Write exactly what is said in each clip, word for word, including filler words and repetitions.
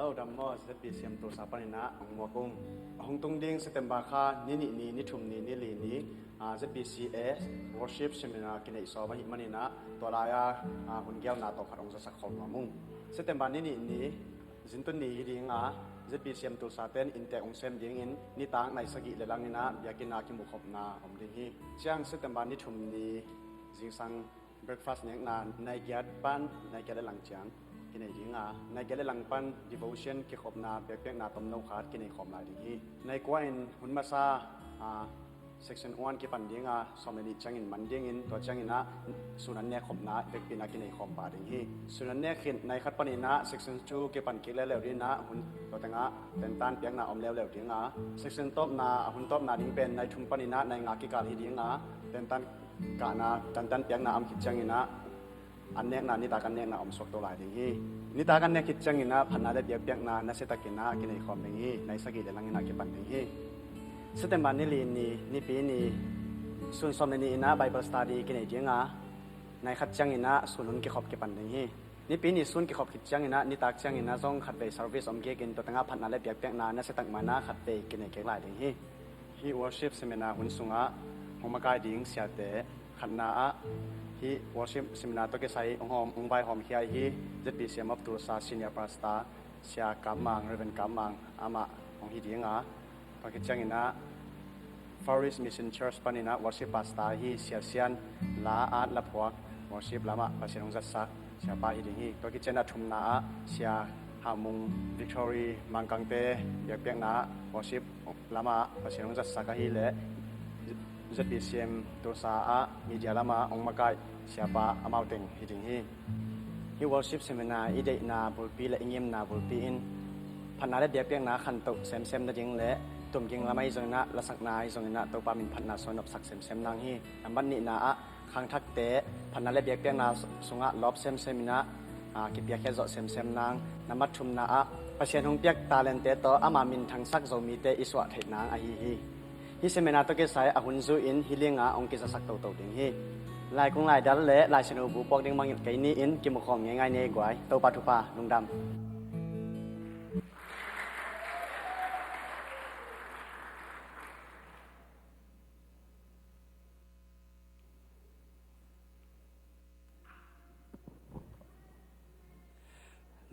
Lungdam maw, ZBCM Tulsa panin ah hong muak ung. A hong tung ding September kha ni nih ni, ni thum ni, ni li ni, ah, ZBCA Worship Seminar kineih sawm ahih manin ah tua lai-a, ah, hun gelna tawh khat hong zasak khawm nuam ung. September ni nih ni, zintun ni hi ding a, ZBCM Tulsa ten inntek hong sem dingin nitak nai sagih le langin ah biakinn ah kimukhopna om ding hi. Ciang September ni thum ni zingsang breakfast nekna nai giat pan nai giat le lang ciang kinei ding a, nai giat le lang pan devotion kikhopna biakpiakna tomno khat kinei khawm lai ding hi. Nai kua in hun masa, ah, section one kipan ding a, sawm le nih ciangin man dingin, tua ciangin ah sun an nek khopna vekpi in ah kinei khawm pah ding hi. Sun an nek khit nai khat panin ah section two kipan kik leuleu ding ah, hun tua teng ah tentan piakna om leuleu ding a, section tawpna, a hun tawpna ding pen nai thum panin ah nai nga kikal hi ding a, tentan kahna, tentan piakna om khit ciangin ah an nekna, nitak an nekna om suak to lai ding hi. Nitak an nek khit ciangin ah phatna le biakpiakna nasia takin ah kinei khawm ding hi. Nai sagih le langin ah kipan ding hi. September ni li ni, Nipi ni, sun sawm le nih in ah Bible study kinei ding a, nai khat ciangin ah sun hun kikhop kipan ding hi. Nipi ni sun kikhop khit ciangin ah nitak ciangin ah zong khatvei service om kikin, tua teng ah phatna le biakpiakna nasia tak man ah khatvei kinei kik lai ding hi. Hih worship seminar hun sungah hong makai ding siate khatna ah, hih worship seminar tawh kisai hong hawm, hong vaihawm khia hi, ZBCM of Tulsa Senior Pastor Sia Kap Mang, Reverend Kap Mang, amah hong hi ding a, tua khit ciangin ah Far East Mission Church panin ah worship pastor hi Sia Sian, la at la phuak, worship lamah Pasian hong zatsak siapa hi ding hi. Tua khit ciangin ah thumna ah Sia Hah Mung, Victory, Mangkangte biakpiakna ah worship lamah Pasian hong zatsak ahih leh ZBCM Tulsa ah media lamah hong makai siapa amau teng hi ding hi. Hih worship seminar i deihna bulpi le i ngimna bulpi in phatna le biakpiakna khantoh semsem nading le tumging lam ahi zongin ah, lasakna ahi zongin ah Topa min phatna suah nopsak semsem nang hi. Nambat nihna ah khangthakte phatna le biakpiakna sungah lawp semsem in ah, ah, kipiakhia zawh semsem nang. Nambat thumna ah Pasian hong piak talente tawh ama min thangsak Zomite i suah theih nang ahi hi. Hih seminar tawh kisai a hun zu in hih ling ah hong kizasak toto ding hi. Laikung laidal le Lai Siangtho bu puak ding bangin kei ni in kimukhawm ngeingai ni ei guai. Topa thupha, lungdam.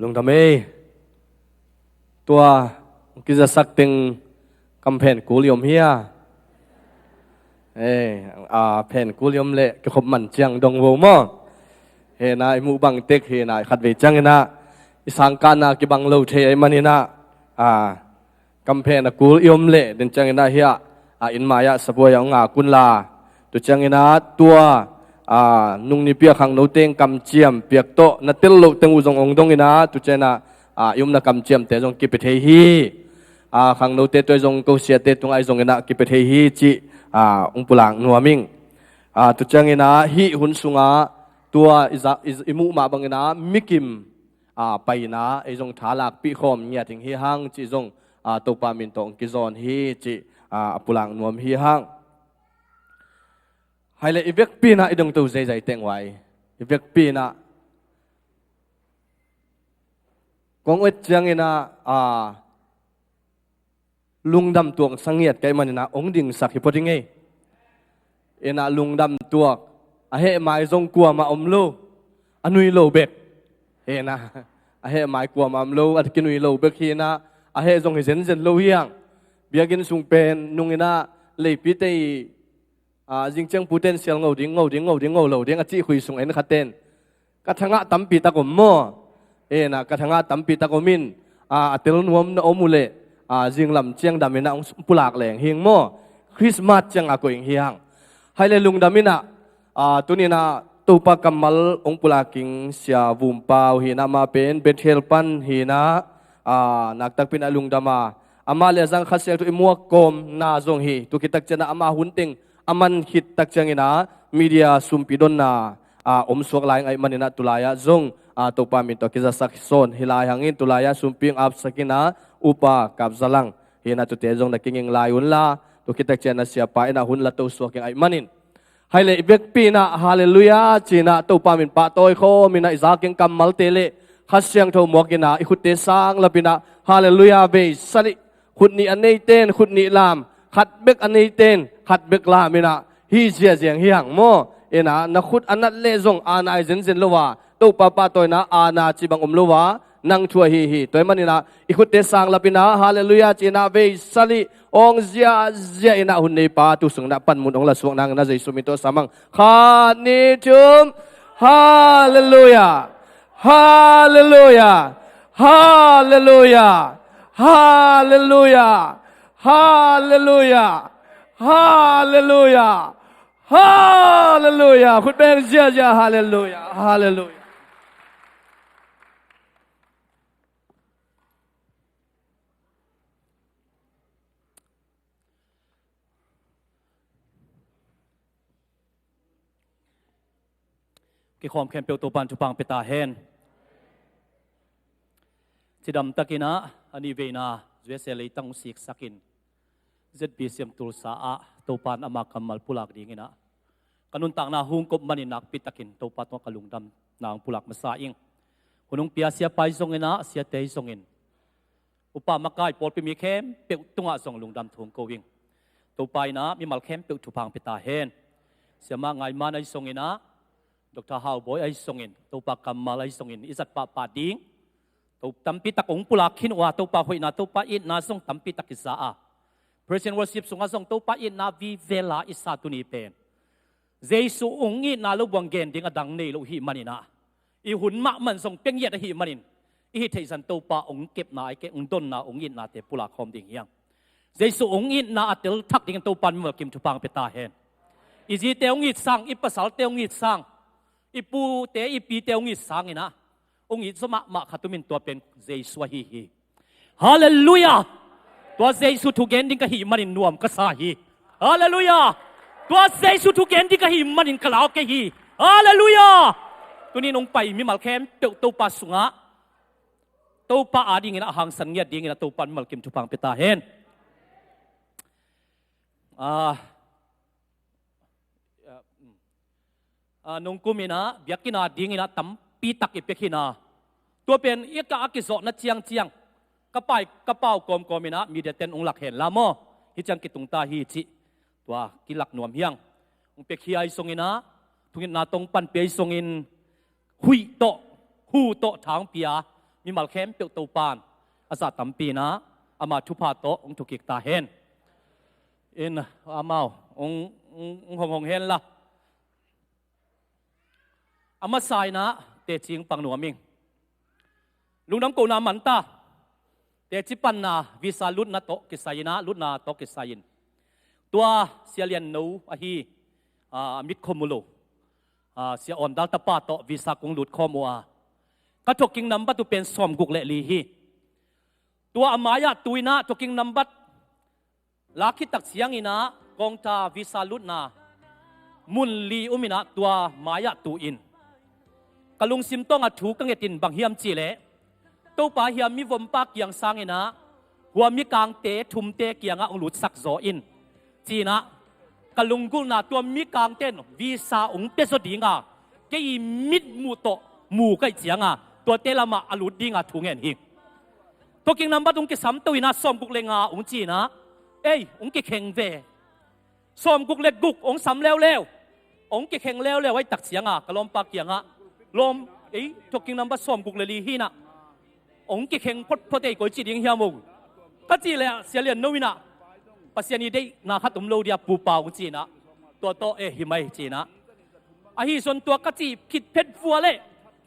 Lungdam ei. Tua kizasak teng kamphen kul i om hia? Ei, a, phen kul i om leh kikhop man ciang dong vo maw? Hena i muh bang tek hena i khatvei ciangin ah i sangkahna kibang lo thei ahih manin ah, a, kamphen a kul i om leh den ciangin ah hiah, a, inn mai-ah sabuai-ah hong ngak un la. Tu ciangin ah tua, a, nungnipi a khangno teng kamciam piak tawh na tel loh teng uh zong hong dongin ah tu ciangin ah, a, i omna kamciamte zong kipia thei hi. A, khangnote tawh zong ko siate tungah i zongin ah kipia thei hi cih, a, hong pulak nuam ing. A, tu ciangin ah hih hun sungah tua i za-, i, i muh mah bangin ah mikim, a, paina ei zong tha lakpih khawm ngiat ding hi hang cih zong, a, Topa min tawh hong kizawn hi cih, a, a pulak nuam hi hang. Hai le i vekpi in ah i dongto zeizai teng uh ai. I vekpi in ah kong et ciangin ah, a, lungdam tuak sangiat ka hih manin ah hong dingsak hi phot ing ei. Ina lungdam tuak a heh mai zong kuamah om lo, a nui lo bek. Ina a heh mai kuamah om lo, a kinui lo bek hi ina a heh zong hi zenzen lo hi hang. Biakinn sung pen nung ina leipite i, a, zingciang puten sial ngo ding, ngo ding, ngo ding, ngo lo ding a cih khui sung en khaten ka thangah tampi tak om maw? Ena ka thangah tampi tak om in, a, a tel nuam na om uh leh, a, zinglam ciang dam ina hong pulak leng hing maw? Christmas ciang a koih hing hi hang. Hai le lungdam ina, a, tuni ina Topa kammal hong pulak ing Sia Vum Pau hi ina, amah pen Bethel pan hi ina, a, naktakpi ina lungdam a, amah le a zang Kha Siangtho i muak kawmna zong hi. Tu khit tak ciang ina amah hun teng a man khit tak ciang ina media sumpi donna, a, om suak lai ahih manin ah tulai ah zong, a, Topa min tawh kizasak sawn hi lai hang in, tulai ah sumpi hong apsak ina Upa Kap Za Lang hi ina, tute zong na kinging lai un la, tu khit tak ciang ina siapa ina hun la to suak ing ahih manin. Hai le i vekpi ina Halleluiah ci ina Topa min pahtawi khawm ina i zak ing kammalte le Kha Siangtho muak in ah i khutte sang lap in ah, Halleluiah vei sal ih. Khut nih a neite in khut nih lam, khat bek a neite in khat bek lam in ah, hi ziaziang hi hang maw. In ah na khut a nat leh zong aana hi zenzen lo a, Topa pahtawina aana cih bang om lo a, nang thu ahi hi. Tua ahih manin ah i khutte sang lap in ah, Halleluiah ci in ah vei sal ih, awng ziazia in ah hun neipa tu sung in ah panmun hong la suak nang in ah Jesu min tawh sam hang. Khat, nih, thum. Halleluiah. Halleluiah. Halleluiah. Halleluiah. Halleluiah. Halleluiah. Halleluiah. Khut beng ziazia. Halleluiah. Halleluiah. Kikhawm khempeuh Topa'n thupha hong pia ta hen. Cidam takin ah a nih veina U S A leitang hong siksakin Z B C M Tulsa ah Topa'n ama kammal pulak dingin ah ka nuntakna hong kop manin nakpi takin Topa tungah ka lungdamna hong pulak masa ing. Hun hong pia siapa hi zongin ah, siate hi zongin, upa makai pawlpi mi khempeuh tungah zong lungdam thu hong ko ing. Topa in ah mimal khempeuh thupha hong pia ta hen. Siamah Ngai Man ahi zongin ah, Doctor Hau Bawi ahi zongin, Topa kammal ahi zongin i zat pahpah ding, to tampi tak hong pulak khin uh a, Topa hoihna, Topa itna zong tampi tak i za a, praise and worship sungah zong Topa itna vive la i sa tuni pen Jesu hong itna lo buang gen ding a dang nei lo ahih manin ah, i hun mahmah in zong pia ngiat ahih manin, i hih theih zah in Topa hong kepna, ahih kei leh hong donna, hong itnate pulak khawm ding hi hang. Jesu hong itna a tel thak dingin Topa'n mimal kim thupha hong pia ta hen. I zite hong it sang, i pasalte hong it sang, i pute i pite hong it sang in ah, hong it zaw mahmah khat om in, tua pen Jesu ahi hi. Halleluiah. Tua Jesu thugen ding ka hih manin nuam ka sa hi. Halleluiah. Tua Jesu thugen ding ka hih manin ka lau kei hi. Halleluiah. Tuni in hong pai mimal khempeuh Topa sungah, Topa adingin a hangsan ngiat dingin ah Topa'n mimal kim thupha hong pia ta hen. Ah, ah, mm. Ah, nungkum in ah biakinn adingin ah tampi tak i pia khin a, tua pen i ka a kizawhna ciangciang ka pai, ka pau kawmkawm in ah media ten hong lak hen la maw, hih ciang kitung ta hi cih tua kilak nuam hi hang. Hong piakhia ahi zongin ah, thungetna tawh hong panpih ahi zongin, huih tawh, hu tawh tha hong pia mimal khempeuh Topa'n a zah tampi in ah ama thupha tawh hong thukik ta hen. In amau hong, hong, hong hong hong hen la. A masa in ah teci hong pang nuam ing. Lungdam kohna man ta. Teci panna visa lutna tawh kisai in ah, lutna tawh kisai in, tua Sia Lian No ahi, ah, a mit khua mu lo, ah, Sia Awn Dal tapa tawh visa kong lut khawm uh a, ka talking number tu pen sawmguk le li hi. Tua a mai-ah tu in ah talking number lak khit tak ciangin ah, Kawngta visa lutna mun li om in ah, tua mai-ah tu in ka lungsim tawngah thu ka nget in, bang hiam cih leh, Topa, hih a mivompa kiang sangin ah hua mikangte thumte kiangah hong lutsak zaw in, ci in ah ka lunggulhna, tua mikangte in visa hong pia zaw ding a, kei i mitmuh tawh mu ka hih ciangah tuate lamah a lut ding a thu ngen hi. Talking number hong kisam to in ah sawmguk le nga hong ci in ah, ei, hong kikheng ve. Sawmguk le guk hong sam leuleu, hong kikheng leuleu ahih tak ciangah ka lawmpa kiangah, lawm, ei, talking number sawmguk le li hi in ah, hong kikheng photphot ei, koi ci ding hiam o, ka cih leh Sia Lian No in ah, Pasian i deihna khat om lo dia, Pu Pau, hong ci in ah, tua tawh, eh, hi mai, ci in ah. Ahi zong tua ka cih khit phet vua leh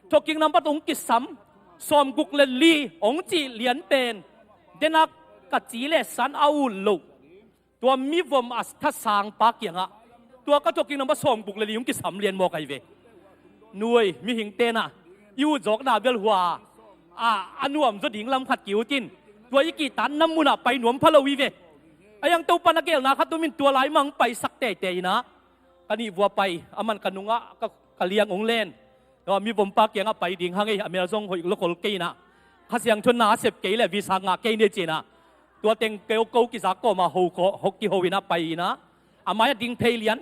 talking number hong kisam, sawmguk le li hong cih lian pen, den a ka ci le san a ut loh, tua mivom a thasangpa kiangah tua ka talking number sawmguk le li hong kisam lian mawk ahi ve. Nuai, mihingte in ah i ut zawkna bel hua a, a nuam zaw ding lam khat ki-ut in, tua i kihtakna munah pai nuam pha lo hi ve. Ahi hang Topa'n a geelna khat om in, tua lai mah hong paisak teitei in ah, ka nih vua pai, aman ka nungah ka, ka liang hong len. Tua mivompa kiangah pai ding hang ei, a mel zong hoih lo khol kei in ah, Kha Siangtho na a sep kei leh visa ngah kei ni, ci in ah, tua teng keu ko kizak kawmah ho ko, ho kiho in ah pai in ah, a mai-ah ding phei lian.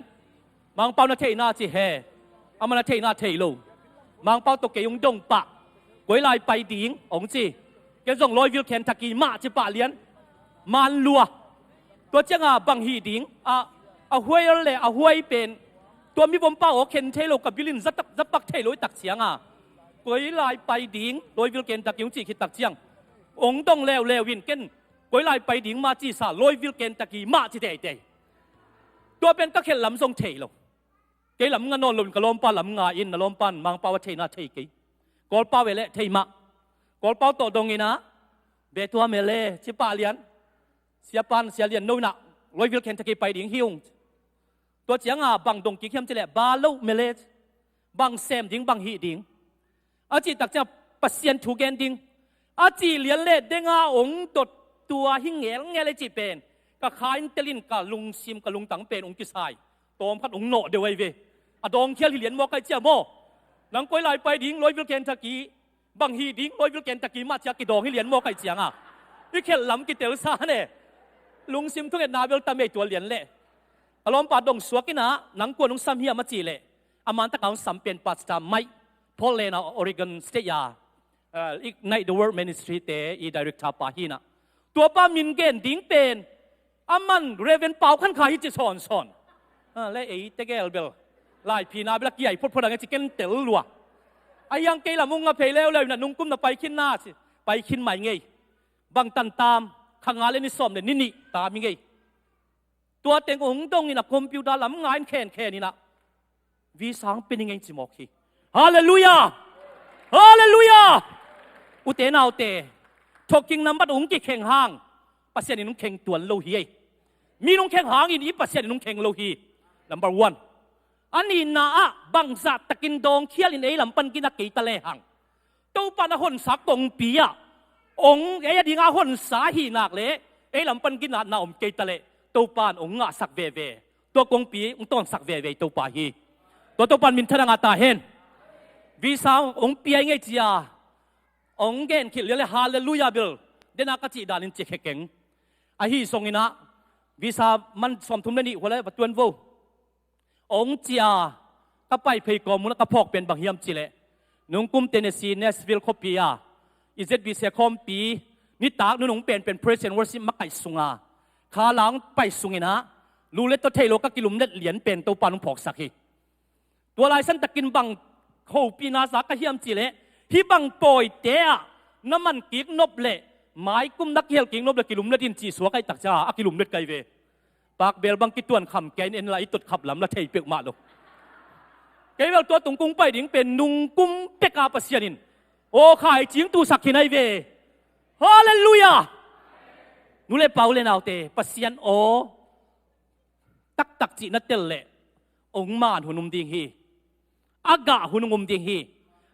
Mangpau na theihna ci he, aman a theihna thei lo. Mangpau tawh kei hong dong pah. Koi lai pai ding hong ci. Ken zong Louisville, Kentucky mah ci pah lian. Man lua. Tua cianga bang hih ding a, a huai le a huai pen tua mi bompa aw khen thei lo, ka bilin zatak zapak thei lo i tak cianga koi lai pai ding Louisville, Kentucky hong ci khit tak ciang hong dong leuleu in ken koi lai pai ding mah ci sa, Louisville, Kentucky mah ci teitei. Tua pen ka khelh lam zong thei lo. Kei lam nga nawn loin ka lawmpa lam nga in, na lawmpan Mangpau a theina thei kei. Kawlpau e le thei mah. Kawlpau tawh dong ina, be tua mele ci pah lian. Siapan, Sia Lian no ina, Louisville, Kentucky pai ding hi ung. Tua cianga bang dong kik hiam ci le, ba lo mele, bang sem ding, bang hih ding. A cih tak ciang Pasian thu gen ding. A cih lian le denga ong dot tua hi ngelngel e cih pen ka kha in telin ka lungsim ka lungtang pen ong kisai. Tawm khat ong nawh deuh ai ve. A dawngkhial hi lian maw kai cia maw. Nang koi lai pai ding Louisville, Kentucky. Bang hih ding Louisville, Kentucky mah cia kidawng hi lian maw kai cianga. I khelh lam kitel sa ne. Lungsim thungetna bel tam ei tua lian le. A lawmpa dong suak ina nang kuan ong sam hiam a cih le. A man taka ong sam pen Pastor Mike Paul lena Oregon State a, uh, Ignite the World Ministry te i director pa hi ina. Tua pa min gen ding pen a man Reverend Pau Khan Kha hi ci sawnsawn. Ah, le ei tegel bel. Lai phina bel a kiai photphot ang e ci ken tel lua. A hiang kei lam ung a phei leuleu ina nungkum na pai khin na ci. Pai khin mai ngei. Bang tan tam. Kha nga le ni sawm le ni nih tam hi ngei. Tua teng ong dong ina computer lam nga in khenkhen ina. Visa ong pia ning ei ci mawk hi. Halleluiah! Halleluiah! Ute naute, thokik nambat ong kikheng hang Pasian in ong kheng tuan lo hi ei. Mi nong kheng hangin i Pasian in ong kheng lo hi. Number one. A nihna ah bangzah takin dawngkhial in ei lam pan gina kei ta lehang Topa na honsa kongpi ah ong ei a dinga honsa hi nak le ei lam pan ginatna om kei ta leh Topa in ong ngahsak veve. Tua kongpi ong tawnsak veve Topa hi. Tua Topa in minthan a ngah ta hen. Visa ong pia ngei cia ong gen khilh lian le halleluiah bel dena ka cih danin ci khekeng. Ahi zongin ah visa man sawmthum le nih hua le va tuan vo. Ong cia ka pai phei kawm un a ka phawk pen bang hiam ci le nungkum Tennessee Nashville khuapi a i Z B C khawmpi nitak nunung penpen praise and worship makaih sunga kha lang pai sungin ah lu le tua thei lo ka kilumlet lian pen Topa nung phawksak hi. Tua laisan takin bang hopihna za ka hiam ci le hih bang pawite ah na man kik nop le maikum na kihel kik nop le kilumlet in cih suak aih tak cia a kilumlet kai ve. Pakbel bang kituan kham kei in en la i tot khap lam la thei peuhmah lo. Kei bel tua tung kung pai ding pen nungkum peka Pasian in aw khai cing tusak khin ai ve. Halleluiah. Nu le pau le naute Pasian aw taktak cih na tel leh ong man hun um ding hi. A gah hun ong um ding hi.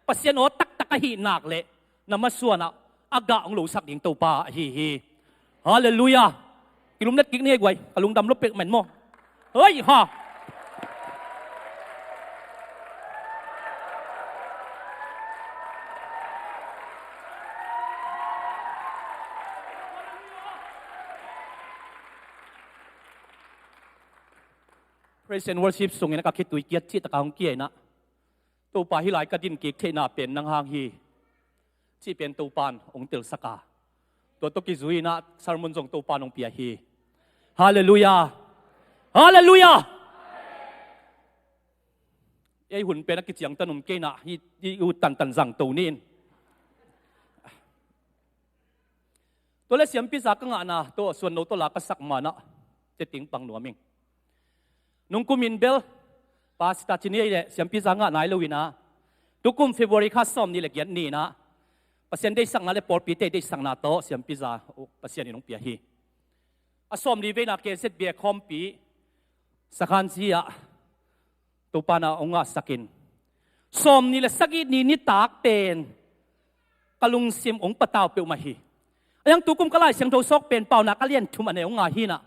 Pasian aw taktak ahih nak leh na masuanah a gah ong losak ding Topa ahi hi. Halleluiah. Kilumlet kik ni guai ka lungdam lo pek men maw. Hoi ha. Praise and worship sungin a ka khitui kiat cih taka hong kia inah Topa hih lai ka din kik theihna pen nang hang hi. Cih pen Topan hong telsak a tua tawh kizui inah sermon zong Topan hong pia hi. Halleluiah. Halleluiah. Ei hun pen a kiciangtan um kei inah hih, hih uh tantan zangto ni in. Tua le siampiza ka ngahna tawh suanno tawh la ka sak manah teting pang nuam ing. Nungkumin bel Pastor Cini le siampiza ngah nai lo inah tukum February kha sawm nih le giat ni inah Pasian deihsakna le pawlpite deihsakna tawh siampiza uh Pasian in hong pia hi. A sawm li veina K Z B a khawmpi sakhanzi ah Topa na hong ngahsakin sawm ni le sagih ni nitak pen ka lungsim hong patau peuhmah hi. A yang tukum ka Lai Siangtho sawk pen pauna ka lian thum a ne hong ngai hinah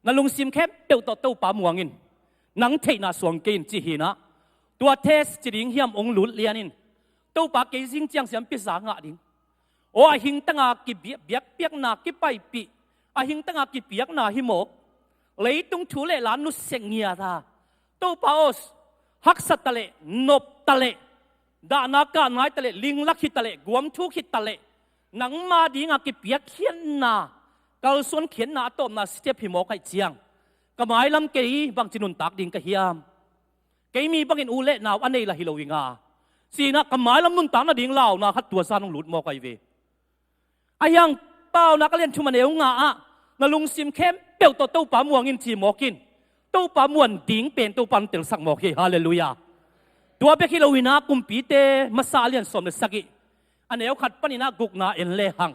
na lungsim khempeuh tawh Topa muangin nang theihna suang kei in ci hinah tua test ci ding hiam hong lut lianin Topa kei zing ciang siampiza ngah ding. Aw a hingtanga kibiakpiakna kipaipih a hingtanga kipiakna hi mawk leitung thu le la nusek ngiat a Topa aw haksa taleh nop taleh dahna kah nai taleh, lingla khit taleh, guamthu khit taleh, nangma dinga kipiakkhiatna, kalsuan khiatna a tawpna step hi mawk ahih ciang, ka mailam kei bangci nuntak ding ka hiam? Kei mi bangin u le nau a nei lah hi lo ing a, ci-in ah ka mailam nuntak nading launa khat tua zan hong lut mawk ahi ve. Ahi hang Paunak a lian thum a neu nga ah, na lungsim khempeuh tawh Topa muang in ci mawk in. Topa muan ding pen Topa hong telsak mawk hi. Halleluiah. Tua bek hi lo-in ah Kumpite masa a lian sawm le sagih, a neu khat panin ah gukna en lehang,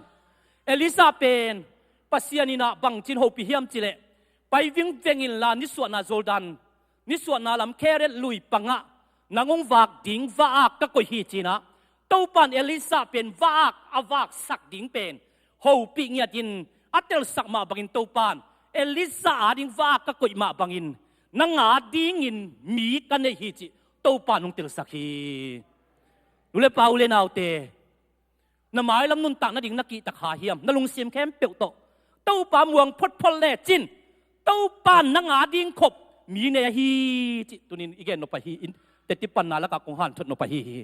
Elijah pen Pasian in ah bangci-in hopih hiam cih leh, pai vingveng inla nisuahna Jordan, nisuahna lam Kereth lui pangah nang hong vak ding va-ak ka koih hi, ci-in ah, Topa in Elijah pen va-ak a vaksak ding pen hopih ngiatin a telsak mah bangin, Topa in Elijah ading va-ak ka koih mah bangin, nang adingin mi ka nei hi, cih Topa in hong telsak hi. Nu le pa, u le naute, na mailam nuntak nading na kihta kha hiam? Na lungsim khempeuh tawh Topa muang photphot lecin, Topa in nang ading khop mi nei ahi, cih tuni-in i gen nop ahi, i teci panna lakah kong hanthot nop ahi hi.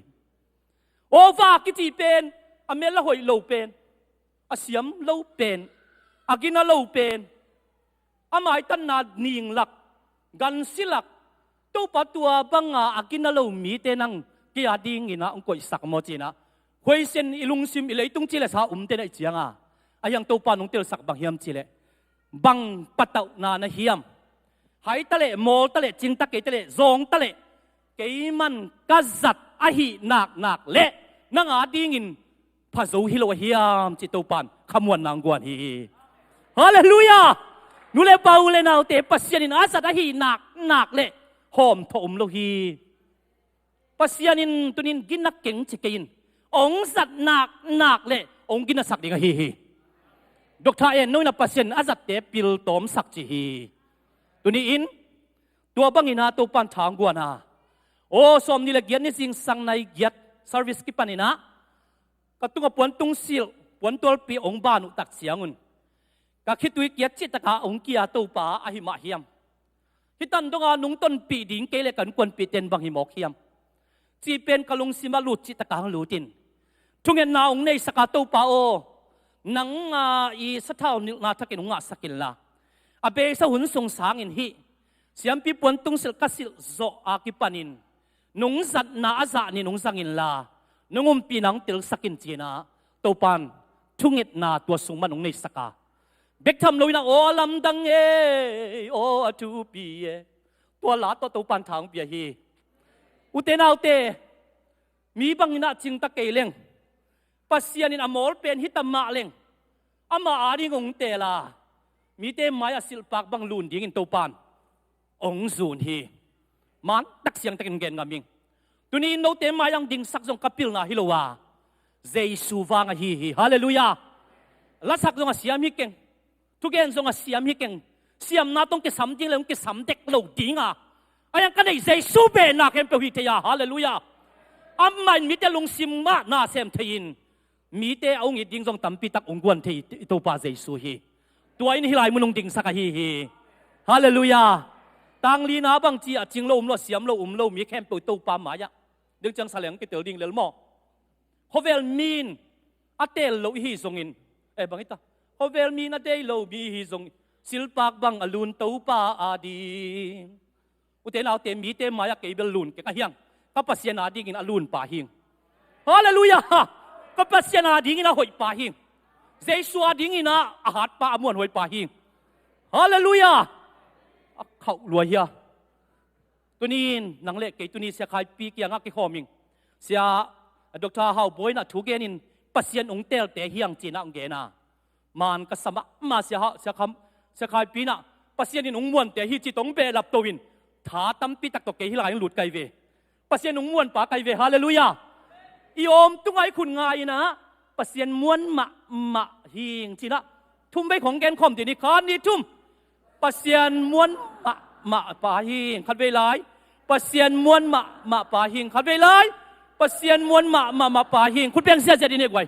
Aw, va-ak kici pen, a mel a hoih lo pen, a siam lo pen, a gina lo pen, a maitanna ninglak, gansilak, Topa, tua banga a gina lo mite nang kei adingin ah hong koihsak maw, ci-in ah, huaisen i lungsim, i leitung cilesa umte na hih cianga, ahi hang Topa in hong telsak bang hiam cih leh, bang patauhna na hiam? Hai taleh, mawl taleh, cing ta kei taleh, zawng taleh, keiman ka zat ahih naknak leh nang adingin pha zo hi lo a hiam, cih Topa in khamuanna hong guan hi. Halleluiah. Nu le pa, u le naute, Pasian in a zat ahih naknak leh hawmthawh om lo hi. Pasian in tuni-in gina keng ci kei in, hong zat naknak leh hong ginasak ding ahi hi. Doctor En No in ah Pasian in a zatte pil tawmsak ci hi. Tuni-in tua bangin ah Topa in tha hong guan a, aw, sawmnih le giat ni zingsang nai giat service kipanin ah, ka tungah puantungsilh, puantualpi hong ban uh tak ciangun, ka khitui kiat cihtaka hong kia Topa ahi mah hiam? Hih tan donga nong tonpih ding kei leh ka innkuanpihte in bang hi mawk hiam, cih pen ka lungsimah lut cihtaka hong lut in, thungetna hong neisak a, Topa aw, nang, a, i sathau nilhna thakin hong ngahsak inla, a beisa hun sung sangin hih siampi puantungsilh ka silh zawh a kipanin nong zatna a zah ni-in hong zang inla, nong ompihna hong telsak in, ci-in ah Topa in thungetna tua sung mah hong neisak a, bek tham lo-in ah, aw a lamdang e, aw a thupi e, tua la tawh Topa in tha hong pia hi. Ute naute, mi bangin ah cing ta kei leng, Pasian in a mawl pen hi ta mah leng, ama ading hong teel a, mite mai-ah silhpak bang lun dingin Topa in hong zun hi. Mantak siangtakin gen ngam ing. Tuni-in note mai-ah hong dingsak zong ka pilna hi lo a, Jesu vang ahi hi. Halleluiah. Lasak zong a siam hi keng, thugen zong a siam hi keng, siamna tawh hong kisam ding leh hong kisam dek lo ding a, ahi hang ka neih Jesu pen na khempeuh hi thei a. Halleluiah. Amah in mite lungsim mah na sem thei-in, mite a hong it ding zong tampi tak hong guan thei i Topa Jesu hi. Tua in hih lai mun hong dingsak ahi hi. Halleluiah. Tanglina bangci a cing lo um lo, a siam lo um lo, mi khempeuh Topa mai-ah ding ciang sa leng kitel ding lel maw? Khawvel mi in a teel lo i hi zongin, eh, bang hi ta, khawvel mi in a dei lo mi i hi zongin, silhpak bang a lun Topa ading. Ute naute, mite mai-ah kei bel lun keng, ahi hang ka Pasian adingin a lunpa hing. Halleluiah. Ka Pasian adingin a hoihpa hing. Jesu adingin a, a hatpa, a muanhuaipa hing. Halleluiah. A khauh lua hia. Tuni-in nang le kei tuni Sia Khaipi kiangah kikhawm ing. Sia, Doctor Hau Bawi in a thu genin, Pasian hong teelte hi hang, ci-in ah hong gen a, man ka sa mahmah. Sia Hau, Sia Kham, Sia Khaipi in ah Pasian in hong muante hi ci tawh hong behlap to-in, tha tampi tak tawh kei hih lai-in lut ka hi ve. Pasian hong muanpa ka hi ve. Halleluiah. I awm tungah i khut nga-in ah, Pasian muan mahmah hing, ci-in ah thum vei khawng gen khawm dih ni. Khat, nih, thum. Pasian muan mahmah pa hing. Khat vei lai. Pasian muan mahmah pa hing. Khat vei lai. Pasian muan mahmah pa hing. Khut beng ziahziah dih ni guai.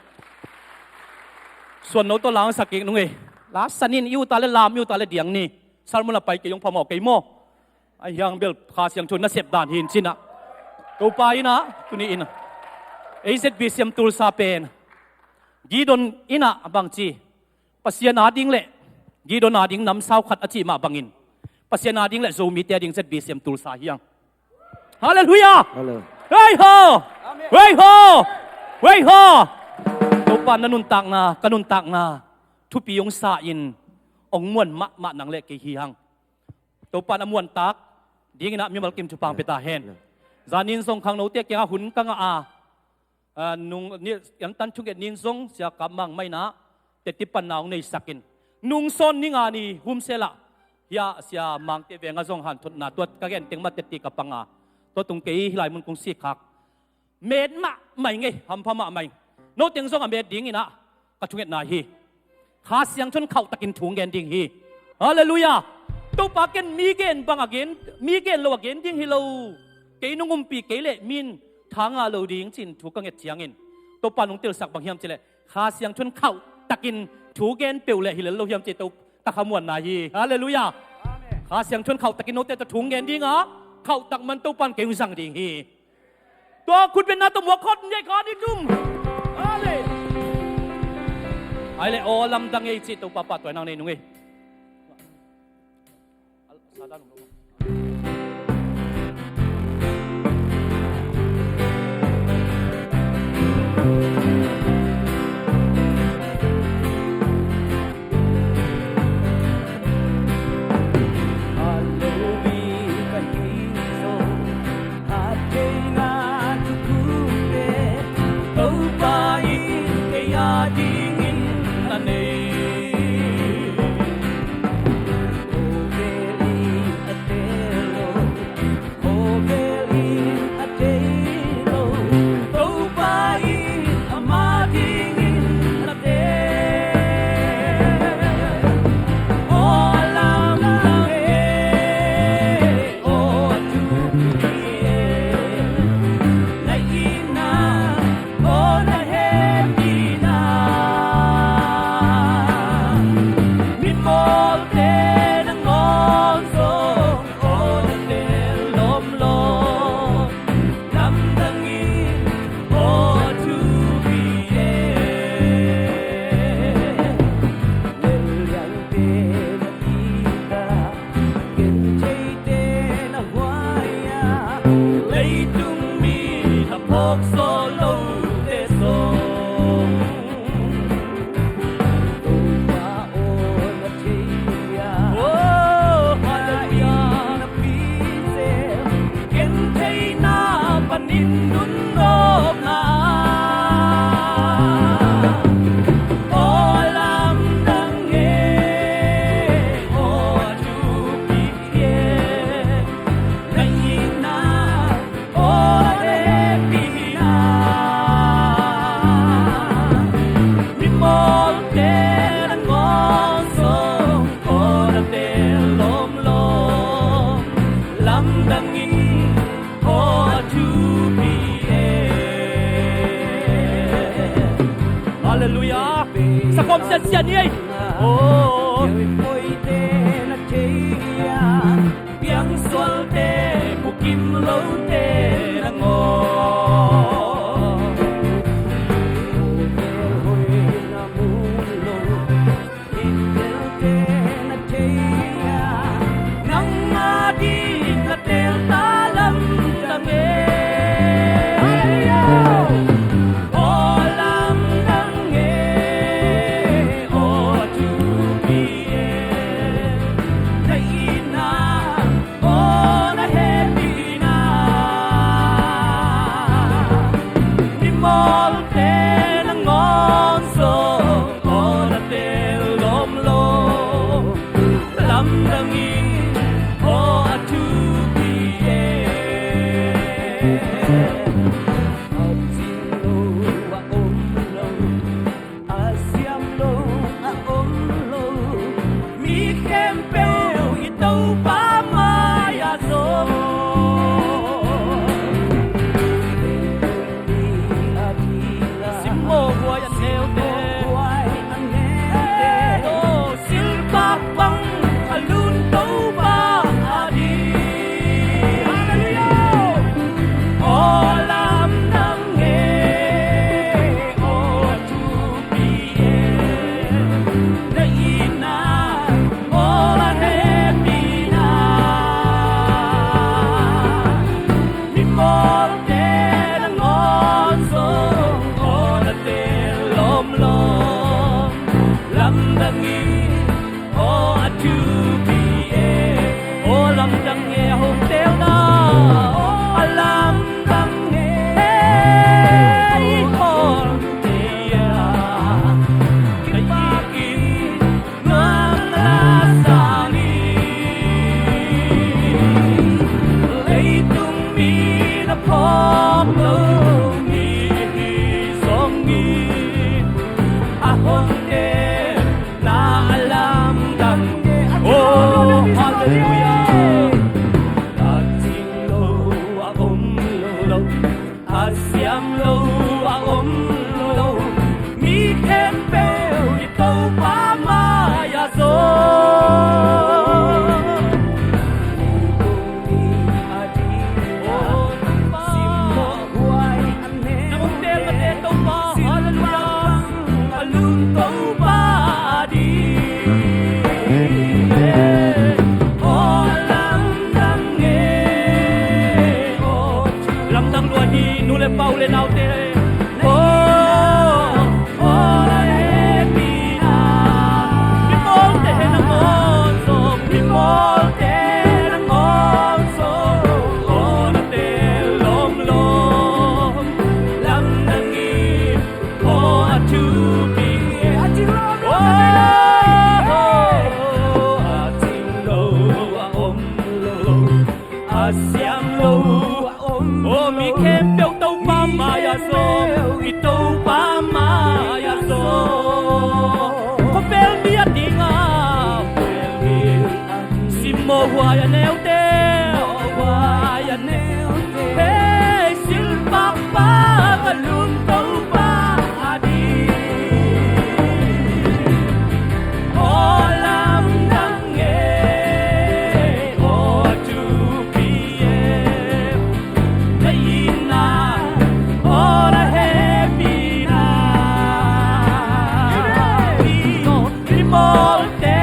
Suan no tawh la hong sak kik nung ei. La san in, i ut a leh lam, i ut a leh diang ni. Sermon a pai kei hong phamawh kei maw? Ahi hang bel Kha Siangtho nasep dan hi in, ci-in ah, Topa in ah tuni-in ah Ei Z B C M Tulsa pen Gideon in ah bangci, Pasian ading le Gideon ading namsau khat a cih mah bangin, Pasian ading le Zomite ading Z B C M Tulsa hi hang. Halleluiah! Hallo. Hei ho! Amen. Hei ho! Hei ho! Topa na nuntakna, ka nuntakna thupi hong sa in, hong muan mahmah nang le kei hi hang. Topa na muantak dingin ah mimal kim thupha hong pia ta hen. Amen. Zanin zong khangnote kiangah hun ka ngah a, a, nung ni, antan thunget nin zong Sia Kap Mang mah in ah teti panna hong neisak in, nung sawn ni nga ni humsel ah hiah Sia Mangte veng ah zong hanthotna tuat ka gen teng mah teti ka pang a, tua tung kei hih lai mun kong sikkhak. Met mahmah ing ei, hampha mahmah ing. No teng zong a met dingin ah ka thungetna hi. Kha Siangtho in khauhtakin thu hong gen ding hi. Halleluiah! Topa ken mi gen bang a gen, mi gen lo a gen ding hi lo. Kei nong umpih kei leh mi in tha ngah lo ding ci-in thu ka nget ciangin, Topa nong telsak bang hiam cih leh, Kha Siangtho in khauhtakin thu gen peuh leh hi lel lo hiam cih Topa ka khamuanna hi. Halleluiah! Amen. Kha Siangtho in khauhtakin note tawh thu hong gen ding a, khauhtak man Topa in kei hong zang ding hi. Tua khutbetna tawh muak khawm ni, kha ni tum. Amen. Ai le aw lamdang ei cih Topa pahtawi nang nei nung ei. Khawvel in a tei lo, Topa in ama dingin na tei. Aw lamdang e, aw thupi e, na itna, aw na hehpihna. Mimawlte nangawn zong aw na tel lawmlawm, lamdang in aw thupi e. Lelliangte na it a, gentheite na huai a, leitung mi na phawk sawh lote zong Topa aw na thei a, aw, hallelujah, na pi zel, gentheihna panin nunawkna. Aw lamdang e, aw thupi e, na itna, aw na hehpihna. Mimawlte nangawn zong aw na tel lawmlawm, lamdang in aw thupi e. Halleluiah. Sakawm siasia ni ei. Aw. Piang sualte, bukim lote nangawn, hotel hoih na mu lo, ittelte na thei a, nangmah ding na tel ta lamdang e. Aw lamdang e, aw thupi e, na itna A hong teel na a lamdang. Oh, halleluiah. A cing lo, a om lo, a siam lo, a om lo, mi khempeuh i Topa mai-ah zaw. Simmawh huai a neu, na hong teel mate Topa, halleluiah. A lum Topa a ding. Aw lamdang e, aw lamdang lua hi, nu le pa, u le naute. Aw, aw la hehpihna. Mimawlte nang awn zaw, mimawlte nang awn zaw. Aw na teel lawmlawm, lamdang in. Aw a thupi e. A cing lo, a om lo, a cing lo, a om lo, a siam lo, a om lo. Aw mi khempeuh Topa mai-ah zaw, i Topa mai-ah zaw. Khawvel mi a ding a, khawvel mi a ding. Simmawh huai a neute, huai a neute. Hei, silpakpak a lum Topa a ding. Aw lamdang e, aw thupi e. Na itna, aw na hehpihna. Mimawlte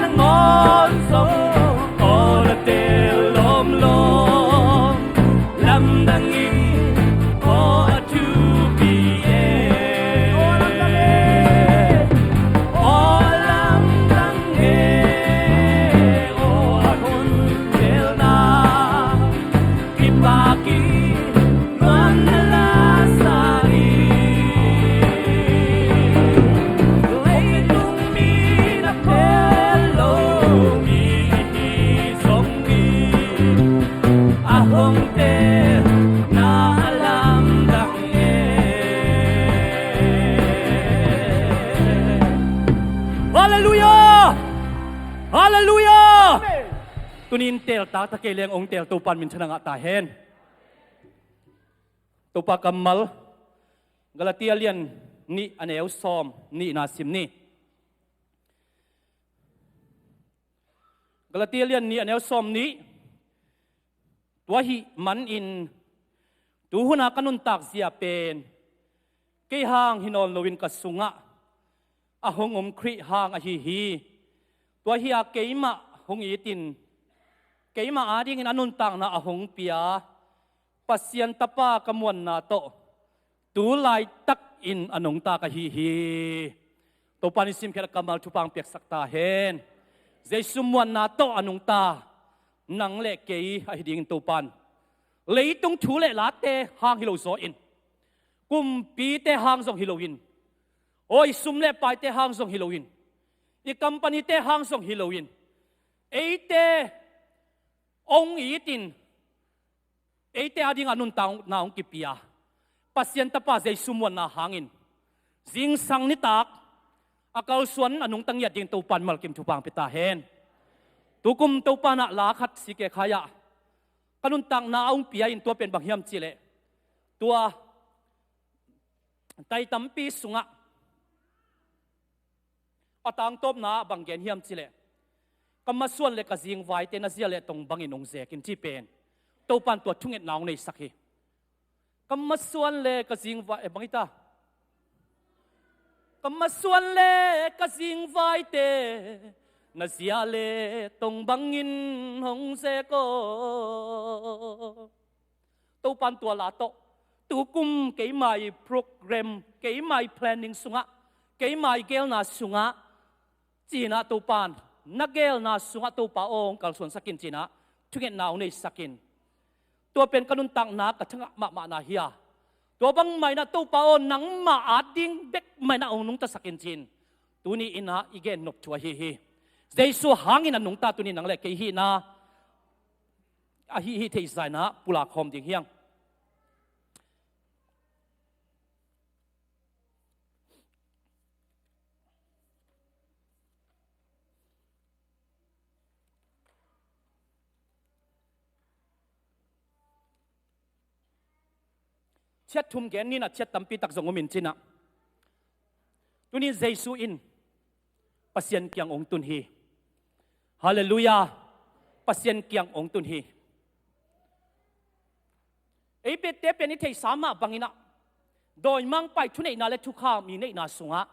nang awn zaw, aw na teel lawmlawm. Lamdang in, aw a thupi e. Aw lamdang e, aw a hun teelna. Kipak in nuam na la sa hi. Leitung mi na phel lo mi hi zong hi. A hong teel na a lamdang e. Halleluiah! Halleluiah! Amen. Tuni in teel taktak kei leng hong teel Topa in minthanna ngah ta hen. Topa kammal, Galatia lian nih a neu sawm nihna sim ni. Galatia lian nih a neu sawm nih. Tua ahih manin tuhuna ka nuntak zia pen kei hang hi nawn loin ka sungah a hong om Khrih hang ahi hi. Tua hi-a keimah hong itin keimah adingin a nuntakna a hong pia Pasian Tapa ka muanna tawh tu laitakin a nungta ka hi hi. Topa in simkhiat a kammal thupha hong piaksak ta hen. Jesu muanna tawh a nungta nang le kei ahi dingin Topa in leitung thu le late hang hi lo zaw in, kumpite hang zong hi loin, aw i sum le paite hang zong hi loin, i company-te hang zong hi loin, eite hong itin eite adingin a nuntakna hong kipia Pasian Tapa Jesu muanna hangin zingsang nitak a kalsuan a nungta ngiat ding Topa in malkim thupha hong pia ta hen. Tukum Topa in ah la khat C K Khai ah ka nuntakna a hong pia in tua pen bang hiam cihleh, tua tai tampi sungah a tangtawpna ah bang gen hiam cihleh, ka masuan le ka zingvaite na zia le tong bangin hong zek in ci pen Topa in tua thungetna hong neisak hi. Ka masuan le ka zingvai, eh, bang hi ta? Ka masuan le ka zingvaite na zia le tong bangin hong zek aw. Topa in tua la tawh tukum keima i program, keima i planning sungah, keima i gelna sungah, ci-in ah Topa in na gelna sungah Topa aw hong kalsuansak in ci-in ah thungetna hong neisak in. Tua pen ka nuntakna ka thangah mahmahna hi a, tua bangmah in ah Topa aw nangmah ading bek mah in ah hong nungtasak in ci-in tuni in ah i gennop thu ahi hi. Jesu hangin a nungta tuni nang le kei hihna ahi hi theihsa in ah pulak khawm ding hi hang. Chiat thum gen ni in ah, chiat tampi tak zong om in ci in ah. Tuni in Jesu in Pasian kiang hong tun hi. Halleluiah. Pasian kiang hong tun hi. Ei pette pen i theihsa mah bangin ah, dawimangpa i thuneihna le thukham i neihna sungah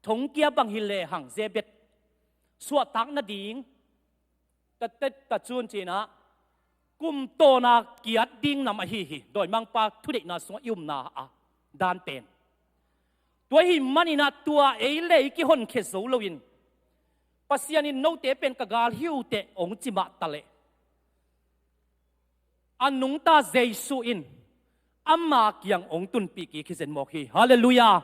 thongkia bang hi lehang, Zebed suahtak nading, ta, ta, ta cun ci in ah, kum tawna kiat ding nam ahi hi. Dawimangpa thuneihna sungah i umna a dan pen. Tua ahih manin ah, tua ei le ei kihonkhia zo loin, Pasian in note pen ka gal hi uh teh hong ci mah ta leh, a nungta Jesu in ama kiang hong tunpih kik hi zen mawk hi. Halleluiah.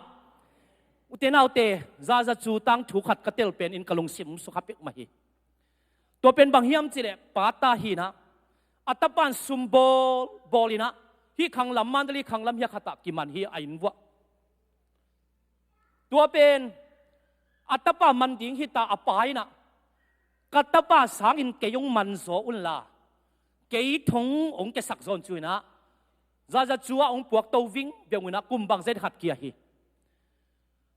Ute naute, zaza cu tangthu khat ka tel pen in ka lungsim sukha peuhmah hi. Tua pen bang hiam cih leh, pa ta hi in ah, a tapa in sum bawl, bawl in ah, hih khang lam, Mandalay khang lam hiah khat ah kiman hi a inn vuah. Tua pen a tapa man ding hi ta, a pa in ah, ka tapa sangin kei hong man zaw un la, kei thong hong kiasak zaw un ci in ah, zaza cu ah hong puak to vingveng in ah, kum bangzah khat kia hi.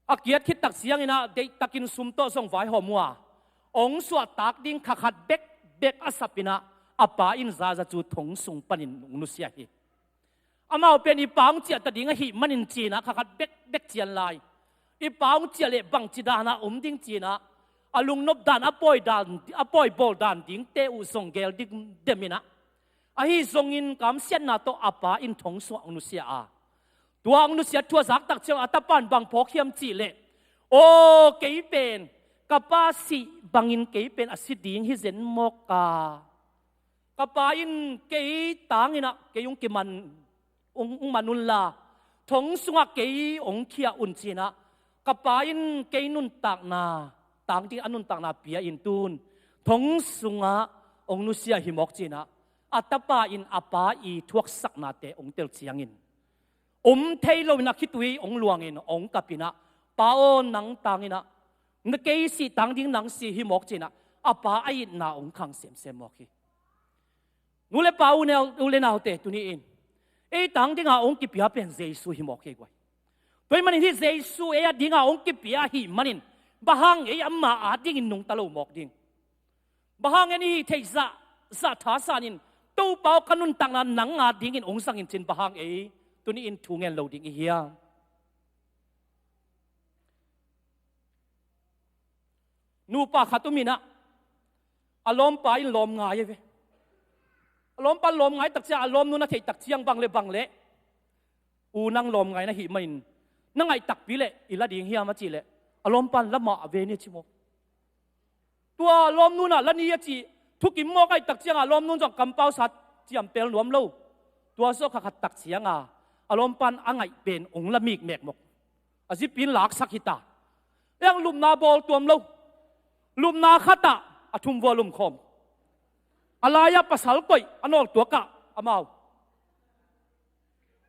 A kiat khit tak ciangin ah, deihtakin sum tawh zong vaihawm uh a, hong suahtak ding kha khat bekbek a sap in ah, a pa in zaza cu thong sung panin hong nusia hi. Amau pen i pa hong ciah ta ding ahih manin ci in ah, kha khat bekbek cian lai, i pa hong ciah leh bangci dan ah om ding ci in ah, a lungnop dan, a pawi dan, a pawi bawl dan dingte uh zong geel ding dem in ah, ahi zongin kamsiatna tawh a pa in thong sungah hong nusia a, tua hong nusiat thu a zak tak ciang a tapa in bang phawk hiam cih leh, aw, kei pen ka pa sih bangin kei pen a si ding hi zen mawk a, ka pa in kei tang in ah kei hong kiman, hong, hong man un la, thong sungah kei hong khia un ci in ah, ka pa in kei nuntakna, tang ding a nuntakna pia in, tun thong sungah hong nusia hi mawk ci in ah, a tapa in a pa i thuaksaknate hong tel ciangin, om thei loin a khitui hong luangin hong kap in ah, pa aw, nang tang in ah, na kei sih tang ding nang si hi mawk ci in ah, a pa a itna hong khang semsem mawk hi. Nu le pa, u neu, u le naute, tuni in ei tang dingah hong kipia pen Jesu hi mawk hi guai. Tua ahih manin hih Jesu ei a dingah hong kipia ahih manin, bang hang ei ama a dingin nungta lo mawk ding? Bang hang ei i hih theih zah, zah thasan in, Topa aw, ka nuntakna nang a dingin hong zang in ci in, bang hang ei tuni in thu ngen lo ding i hiam? Nupa khat um in ah, a lawmpa in lawm ngai a ve. A lawmpa in lawm ngai tak ciang, a lawmnu in a theih tak ciang, bang le bang le, u, nang lawm ngai na hih manin, na ngaih takpi leh i la ding hiam a cih leh, a lawmpa in la mah ve ni a ci mawk. Tua lawmnu in ah la ni a cih thukim mawk ahih tak ciangah, lawmnu in zong kampau sa ciampel nuam lo. Tua zawh kha khat tak ciangah, a lawmpa in a ngaih pen hong la mikmek mawk. A zipi in laksak hi ta. Eng lupna bawl tuam lo. Lupna khat ah a thum vua lumkhawm. A lai-ah pasal koih a nawltuak ah amau.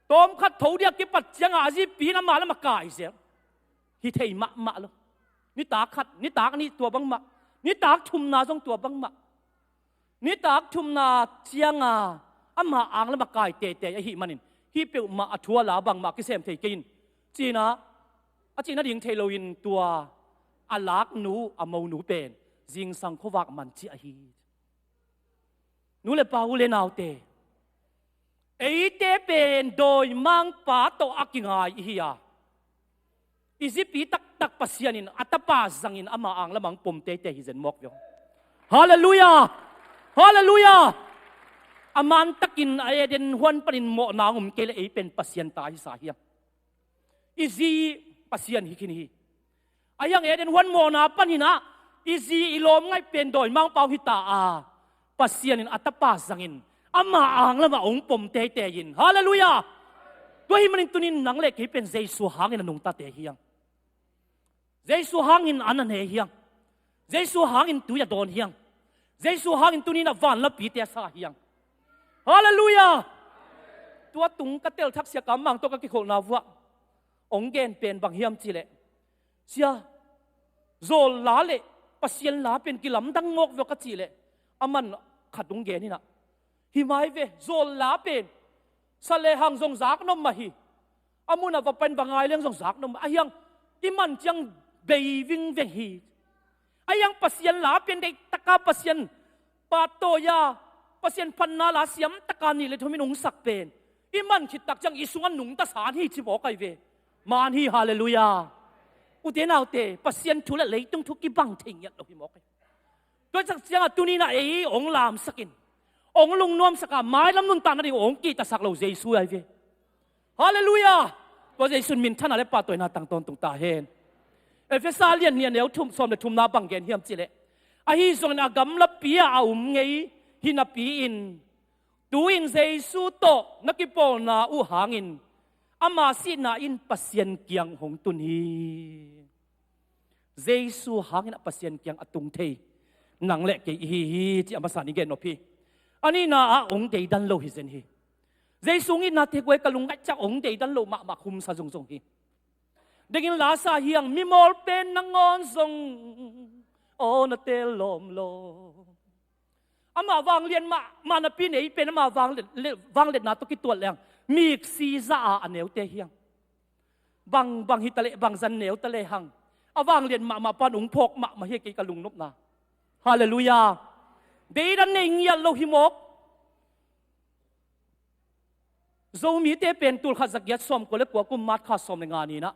Tawmkhat tho ding a kipat ciangah a zipi in ama lam a kai zel. Hi thei mahmah lo. Nitak khat, nitak nih tua bangmah. Nitak thumna zong tua bangmah. Nitak thumna ciangah ama ang lam a kai teitei ahih manin, hih peuhmah a thu a la bangmah kisem thei kei in, ci in ah, a cih nading thei loin tua a laknu, a monu pen zingsang khuavak man ciah hi. Nu le pa, u le naute, eite pen dawimangpa tawh a kingai i hi a, i zipi taktak Pasian in a tapa zangin ama ang lamah hong pom teitei hi zen mawk ve aw. Halleluiah! Halleluiah! A mantakin a Eden huan panin mawhna hong om kei leh ei pen Pasian ta hi sa hiam? I zi Pasian hi khin hi. A hiang Eden huan mawhna panin ah i zi i lawm ngaih pen dawimangpa hong hi ta a, Pasian in a tapa zangin ama ang lamah hong pom teitei in. Halleluiah! Tua ahih manin tuni in nang le kei pen Jesu hangin a nungtate hiang. Jesu hangin an a ne hiang. Jesu hangin tui a dawn hiang. Jesu hangin tuni in a vanlapite a sa hiang. Halleluiah! Tua tung ka tel thak Sia Kam Mang tawh ka kikholhna vuah hong gen pen bang hiam cih leh, Sia, zawl la le Pasian la pen kilamdang mawk ve aw ka cih leh, aman khat hong gen in ah, hi mai ve, zawl la pen sa le hang zong zak nop mah hi. A mun a va pai in va ngai leng zong zak nuam. Ahi hang i man ciang bei vingveng hi. Ahi hang Pasian la pen deih taka Pasian pahtawi a, Pasian phatna la siam taka nih le thum in hong sak pen i man khit tak ciang i sungah nungta san hi ci mawk ahi ve. Man hi, halleluiah. Ute naute, Pasian thu le leitung thu kibang thei ngiat lo hi mawk hi. Tua ciang ciangah tuni-in ah ei hong lamsak in, hong lungnuamsak a, mailam nuntakna ding hong kihtaksak lo Jesu ahi ve. Halleluiah. Tua Jesu in minthanna le pahtawina tang tawntung ta hen. Efesa lian nih a neu thum, sawm le thumna bang gen hiam cihleh, ahi zongin a gamlapi ah a um ngei hi napi-in, tu-in Jesu tawh na kipawlna uh hangin ama sihna in Pasian kiang hong tun hi. Jesu hangin a Pasian kiang a tung thei nang le kei i hi hi, ci a masa-in i gen nop hi. A nihna ah hong deidan lo hi zen hi. Jesu hong itnate guai ka lungngaih ciang hong deidan lo mahmah khumsa zongzong hi. Dengin lasa hi hang, mimawl pen nangawn zong aw na teel lawmlawm. Amah vanglian mahmah napi-in ei pen amah vanglet, le, vangliatna tawh kituat leng miksi za a a neute hi hang. Bangbang hi taleh, bangzah neu taleh hang, a vanglian mahmah pan hong phawk mahmah hi, kei ka lungnopna. Halleluiah. Deidan nei ngiat lo hi mawk. Zomite pen tul khat za giat sawm kua le kua kum March kha sawm le nga ni-in ah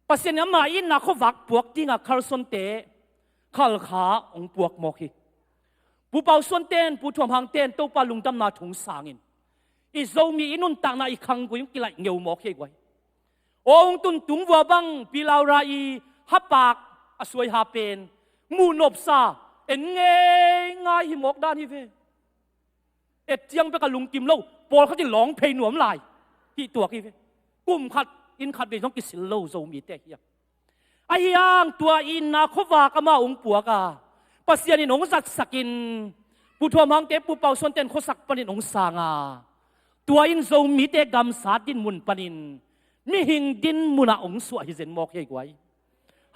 Pasian in ama itna khuavak puak dingin Carson-te Khalkha hong puak mawk hi. Pu Pau Suan ten, Pu Thuam Hang ten Topa lungdamna thu hong sangin i Zomi i nuntakna, i khanggui hong kilaih ngeu mawk hi guai. Aw hong tun tung vua bang Pi Laura i hapak a suai ha pen muh nopsa en ngeingai hi mawk dan hi ve. Et ciang bek a lungkim lo, pawlkhat in lawng phei nuam lai hih tuak hi ve. Kum khat inn khat vei zong kisil lo Zomite hi hang. Ahi hang tua itna khuavak amah hong puak a, Pasian in hong zatsakin Pu Thuam Hangte, Pu Pau Suan ten khuasak panin hong sang a, tua in Zomite gamsa dinmun panin mihing dinmun ah hong suah hi zen mawk hi guai.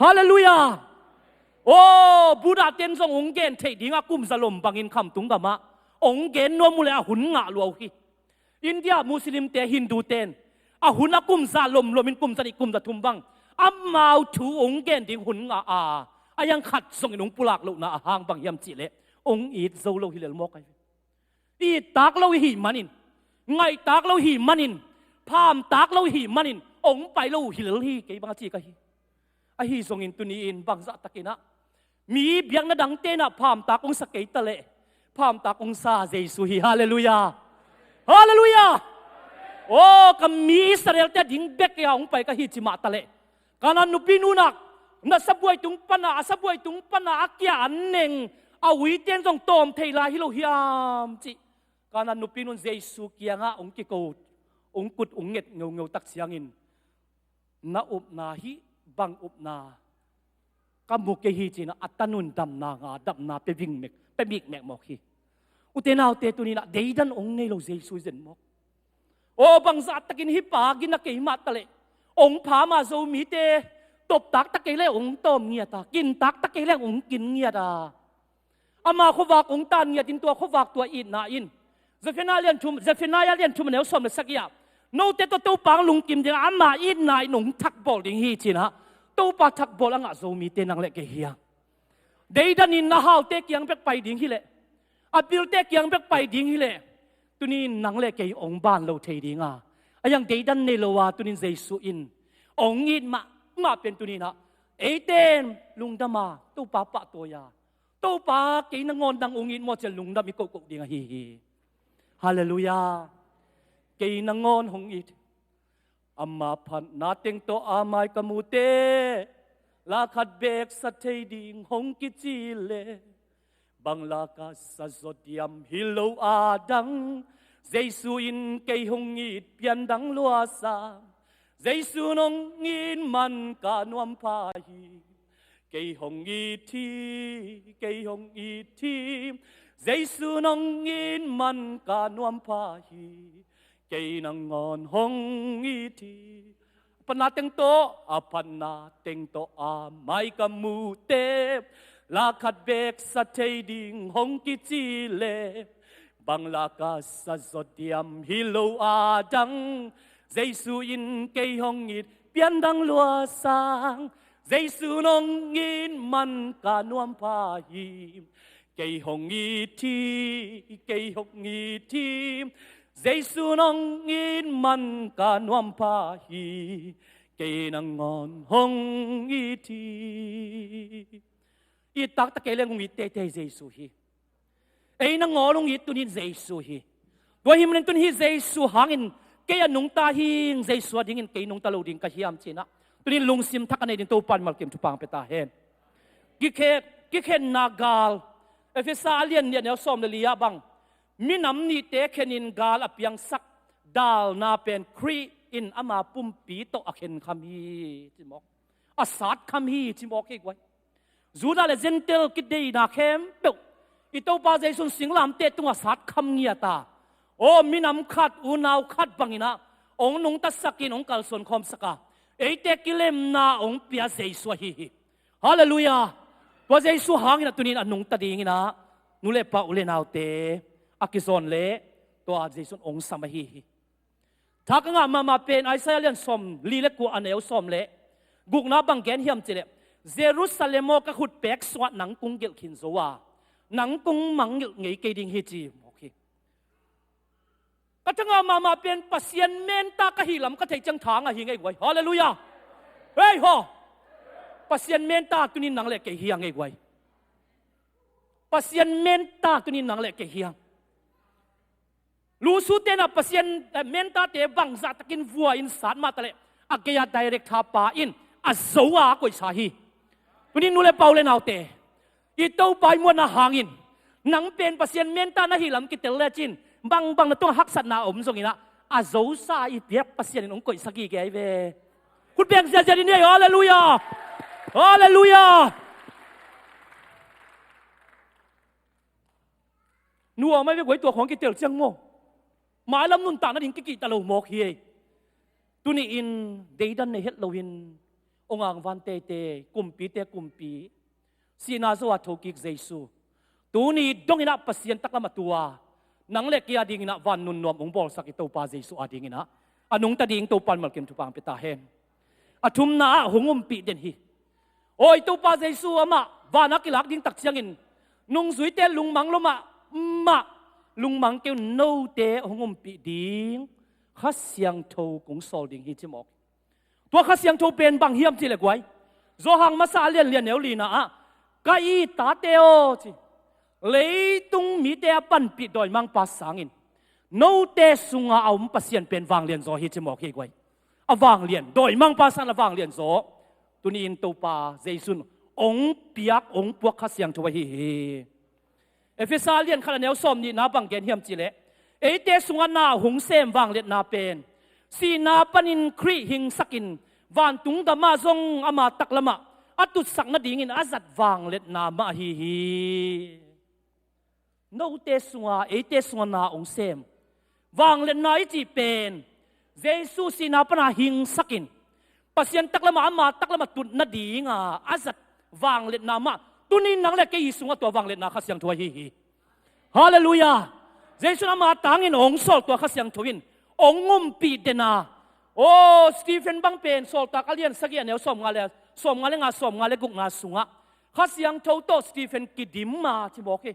Halleluiah. Aw, Buddha ten zong hong gen theih dingin kum zalom bangin khamtung gamah hong gen nuam uh leh a hun ngah lua uh hi. India Muslimte, Hindu ten a hun a kum za lomlomin kum zanih kum zathum bang amau thu hong gen ding hun ngah a, ahi hang khat zongin hong pulak lohna a hang bang hiam cihleh hong it zo lo hi lel mawk ahi. Ittak lo i hih manin, ngaihtak lo i hih manin, phamtak lo i hih manin hong pai lo uh hi lel hi, kei bang a ci ka hi. Ahi zongin tuni-in bangzahtakin ah mi biakna dangte in ah phamtak hong sa kei taleh, phamtak hong sa Jesu hi. Halleluiah. Halleluiah. Aw, ka mi Israel-te a ding bek a hong pai ka hi ci mah taleh, Kanaan nupi nu'n ah na sabuai tung pan a, a sabuai tung pan a a kia an neng a uite in zong tawm thei lai hi lo hiam cih Kanaan nupi nu'n Jesu kiangah hong kiko, hong kut hong nget ngeungeu tak ciangin, na upna hih bang upna ka mu kei hi ci-in ah a tanun damna ngah, damna pia vingmek, pia mikmek mawk hi. Ute naute, tuni-in ah deidan hong nei lo Jesu hi zen mawk. Aw, bangzahtakin hih pa gina kei mah taleh, hong pha mah Zomite toptak ta kei leh hong tawm ngiat a, kintak ta kei leh hong kin ngiat a, ama khuavak hong tan ngiatin tua khuavak tua itna in, Zephaniah lian thum, Zephaniah lian thum a neu sawm le sagih ah, note tawh Topa hong lungkim ding a, ama itna in hong thakbawl ding hi ci-in ah Topa thakbawl a ngah Zomite nang le kei hi hang. Deidanin a haute kiang bek pai ding hileh, a pilte kiang bek pai ding hileh, tuni-in nang le kei hong ban lo thei ding a, ahi hang deidan nei lo a, tuni-in Jesu in hong it mahmah pen tuni-in ah eite in lungdam a, Topa pahtawi a, Topa, kei nangawn nang hong it maw ci-a lungdam i kohkoh ding ahi hi. Halleluiah. Kei nangawn hong it, ama phatna teng tawh a mai ka mute, la khat beek sa thei ding hong kici leh, bang la ka sa zaw diam hi lo a dang, Jesu in kei hong it pian dang lua sa. Jesu in hong it man ka nuam pha hi. Kei hong it hi, kei hong it hi, Jesu in hong it man ka nuam pha hi. Kei nangawn hong it hi. A phatna teng tawh, a phatna teng tawh a mai ka mute, la khat beek sa thei ding hong kici leh, bang la ka sa zaw diam hi lo a dang, Jesu in kei hong it pian dang lua sang, Jesu nong it man ka nuam pha hi. Kei hong it hi, kei hong it hi, Jesu nong it man ka nuam pha hi. Kei nangawn hong it hi. It taktak kei leng hong it teitei Jesu hi. Ei nangawn hong it tuni in Jesu hi. Tua hi manin tuni hi Jesu hangin kei a nungta hi, Jesu a dingin kei nungta lo ding ka hiam ci-in ah, tuni in lungsim thak a nei ding Topa in malkim thupha pia ta hen. Kikhen, kikhenna gal, Efesa a lian nih a neu sawm le li ah bang, minam nihte khenin gal a piangsak dalna pen Khrih in ama pumpi tawh a khenkham hi ci mawk. A satkham hi ci mawk hi guai. Judah le Gentile kideina khempeuh i Topa Jesu in singlamteh tungah satkham ngiat a, aw, minam khat, unau khat bangin ah hong nungtasak in hong kalsuan khawmsak a, eite kilemna hong pia Jesu ahi hi. Halleluiah. Tua Jesu hangin ah tuni in a nungta dingin ah, nu le pa, u le naute, a kizawn leh tua Jesu in hong sam ahi hi. Thak a ngah mahmah pen Isaiah lian sawm li le kua a neu sawm le gukna bang gen hiam cih leh, Jerusalem aw, ka khut pek sungah nang kong gelh khin zo a, nang kong mangngilh ngei kei ding hi ci mawk hi. Ka thangah mahmah pen Pasian menta ka hih lam ka theih ciang tha ngah hi ngei guai. Halleluiah. Hei haw. Pasian menta tuni in nang le kei hi a ngei guai. Pasian menta tuni in nang le kei hi a. Lusu tenah Pasian, eh, mentate bangzah takin vua in sat mah taleh, a gei-a direct thapa in a zo a koihsa hi. Tuni in nu le pa, u le naute, i Topa i muanna hangin nang pen Pasian menta na hih lam kitel lecin, bangbang na tungah haksatna a om zongin ah, a zosa i piak Pasian in hong koihsa gige ahi ve. Khut beng ziahziah dih ni ei. Halleluiah. Halleluiah. Nuam ahi ve guai, tua khawng kitel ciang maw, mailam nuntak nading kikihta lo mawk hi ei. Tuni in deidan nei het loin, hong angvan teitei, kumpite kumpi, sihna zo a thokik Jesu, tuni dongin ah Pasian taklam a tu a, nang le kei a dingin ah van nunnuam hong bawlsak i Topa Jesu a dingin ah a nungta ding Topa in malkim thupha pia ta hen. A thumna ah hong umpih den hi. Aw, i Topa Jesu amah van a kilak ding tak ciangin nungzuite lungmang lo mahmah, lungmang kei un, note hong umpih ding Kha Siangtho kong sawl ding hi ci mawk. Tua Kha Siangtho pen bang hiam cih leh guai, Johan masa a lian li a neu lina ah, ka it tate aw ci, leitung mite a panpih dawimangpa sangin note sunga a om Pasian pen vanglian zaw hi ci mawk hi guai. A vanglian, dawimangpa sangin a vanglian zaw, tuni in Topa Jesu in hong piak, hong puak Kha Siangtho ahi hi. Efesa lian khat a neu sawm nihna bang gen hiam cih leh, eite sungah na hong sem vangliatna pen, sihna panin Khrih hingsakin vantung gamah zong ama taklamah a tutsak nadingin a zat vangliatna mah ahi hi. Note sunga, eite sunga na hong sem vangliatna i cih pen, Jesu sihna pana hingsakin Pasian taklamah, ama taklamah tut nadinga a zat vangliatna mah, tuni in nang le kei i sungah tua vangliatna Kha Siangtho ahi hi. Halleluiah. Jesu in ama tangin hong sawl tua Kha Siangtho in hong umpih den a. Aw, Stephen bang pen Sawltak a lian sagih a neu sawmnga le, sawmnga le nga, sawmnga le gukna sungah Kha Siangtho tawh Stephen kidim a ci mawk hi.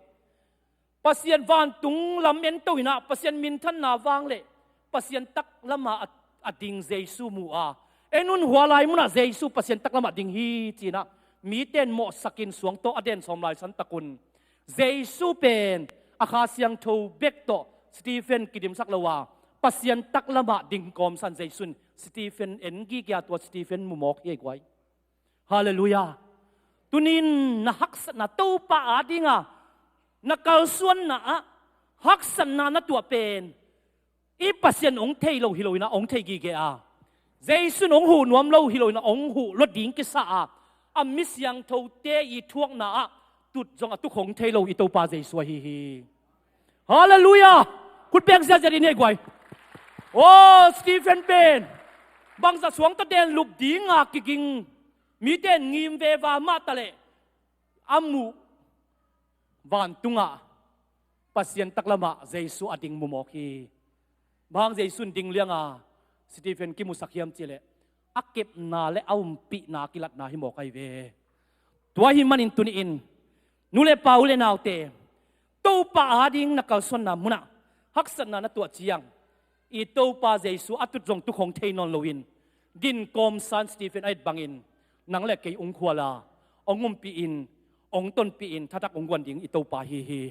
Pasian vantung lam ento in ah, Pasian minthanna vang le Pasian taklamah a, a ding Jesu mu a, en un, hua lai munah Jesu Pasian taklamah ding hi ci-in ah, mite in mawhsakin suang tawh a den sawm lai san tak un, Jesu pen a Kha Siangtho bek tawh Stephen kidimsak lo a, Pasian taklamah ding kawmsan Jesu in Stephen en gige a, tua Stephen mu mawk hi ei guai. Halleluiah. Tuni in na haksatna, Topa adinga na kalsuanna ah haksatna na tuah pen, i Pasian hong thei lo hi lo in ah, hong thei gige a, Jesu in hong huh nuam lo hi lo in ah, hong huh lua ding kisa a, a mi siangthote i thuakna ah tut zong a tuk hong thei lo i Topa Jesu ahi hi. Halleluiah. Khut beng ziahziah dih ni ei guai. Aw, Stephen pen bangzah suang tawh den lup dinga kiging, mite in ngim veva mah taleh, a muh vantungah Pasian taklamah Jesu a ding mu mawk hi. Bang hang? Jesu in ding lianga Stephen kimusak hiam cihleh a kepna le a umpihna kilatna hi mawk ahi ve. Tua hi manin tuni-in nu le pa u le naute, Topa ading na kalsuanna munah haksatna na tuah ciang, i Topa Jesu a tut zong tukhong thei nawn loin din kawmsan Stephen a et bangin nang le kei ung khuala, ong umpihin, ong tonpihin thatak ong guan ding i Topa hi hi.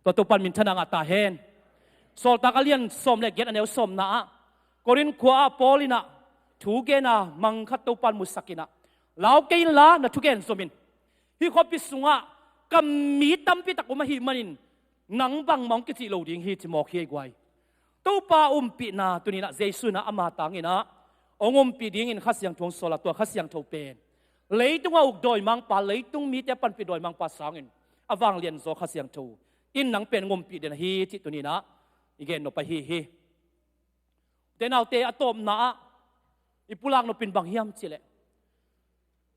Tua Topa in minthanna ngah ta hen. Sawltak a lian sawm le giat a neu sawmna ah Korin khua ah Paul in ah thu gen a mangkhat Topa in musak in ah, lau kei inla na thugen zom in. Hih khuapi sungah ka mi tampi tak om ahih manin nang bangmah hong kicih lo ding hi ci mawk hi ei guai. Topa umpihna tuni-in ah Jesu in ah ama tangin ah hong umpih dingin Kha Siangtho hong sawl a, tua Kha Siangtho pen leitung a uk dawimangpa, leitung mite a panpih dawimangpa sangin a vanglian zaw Kha Siangtho in nang pen hong umpih den ahi cih tuni-in ah i gen nop ahi hi. Te naute, a tawpna ah i pulak nop in bang hiam cihleh,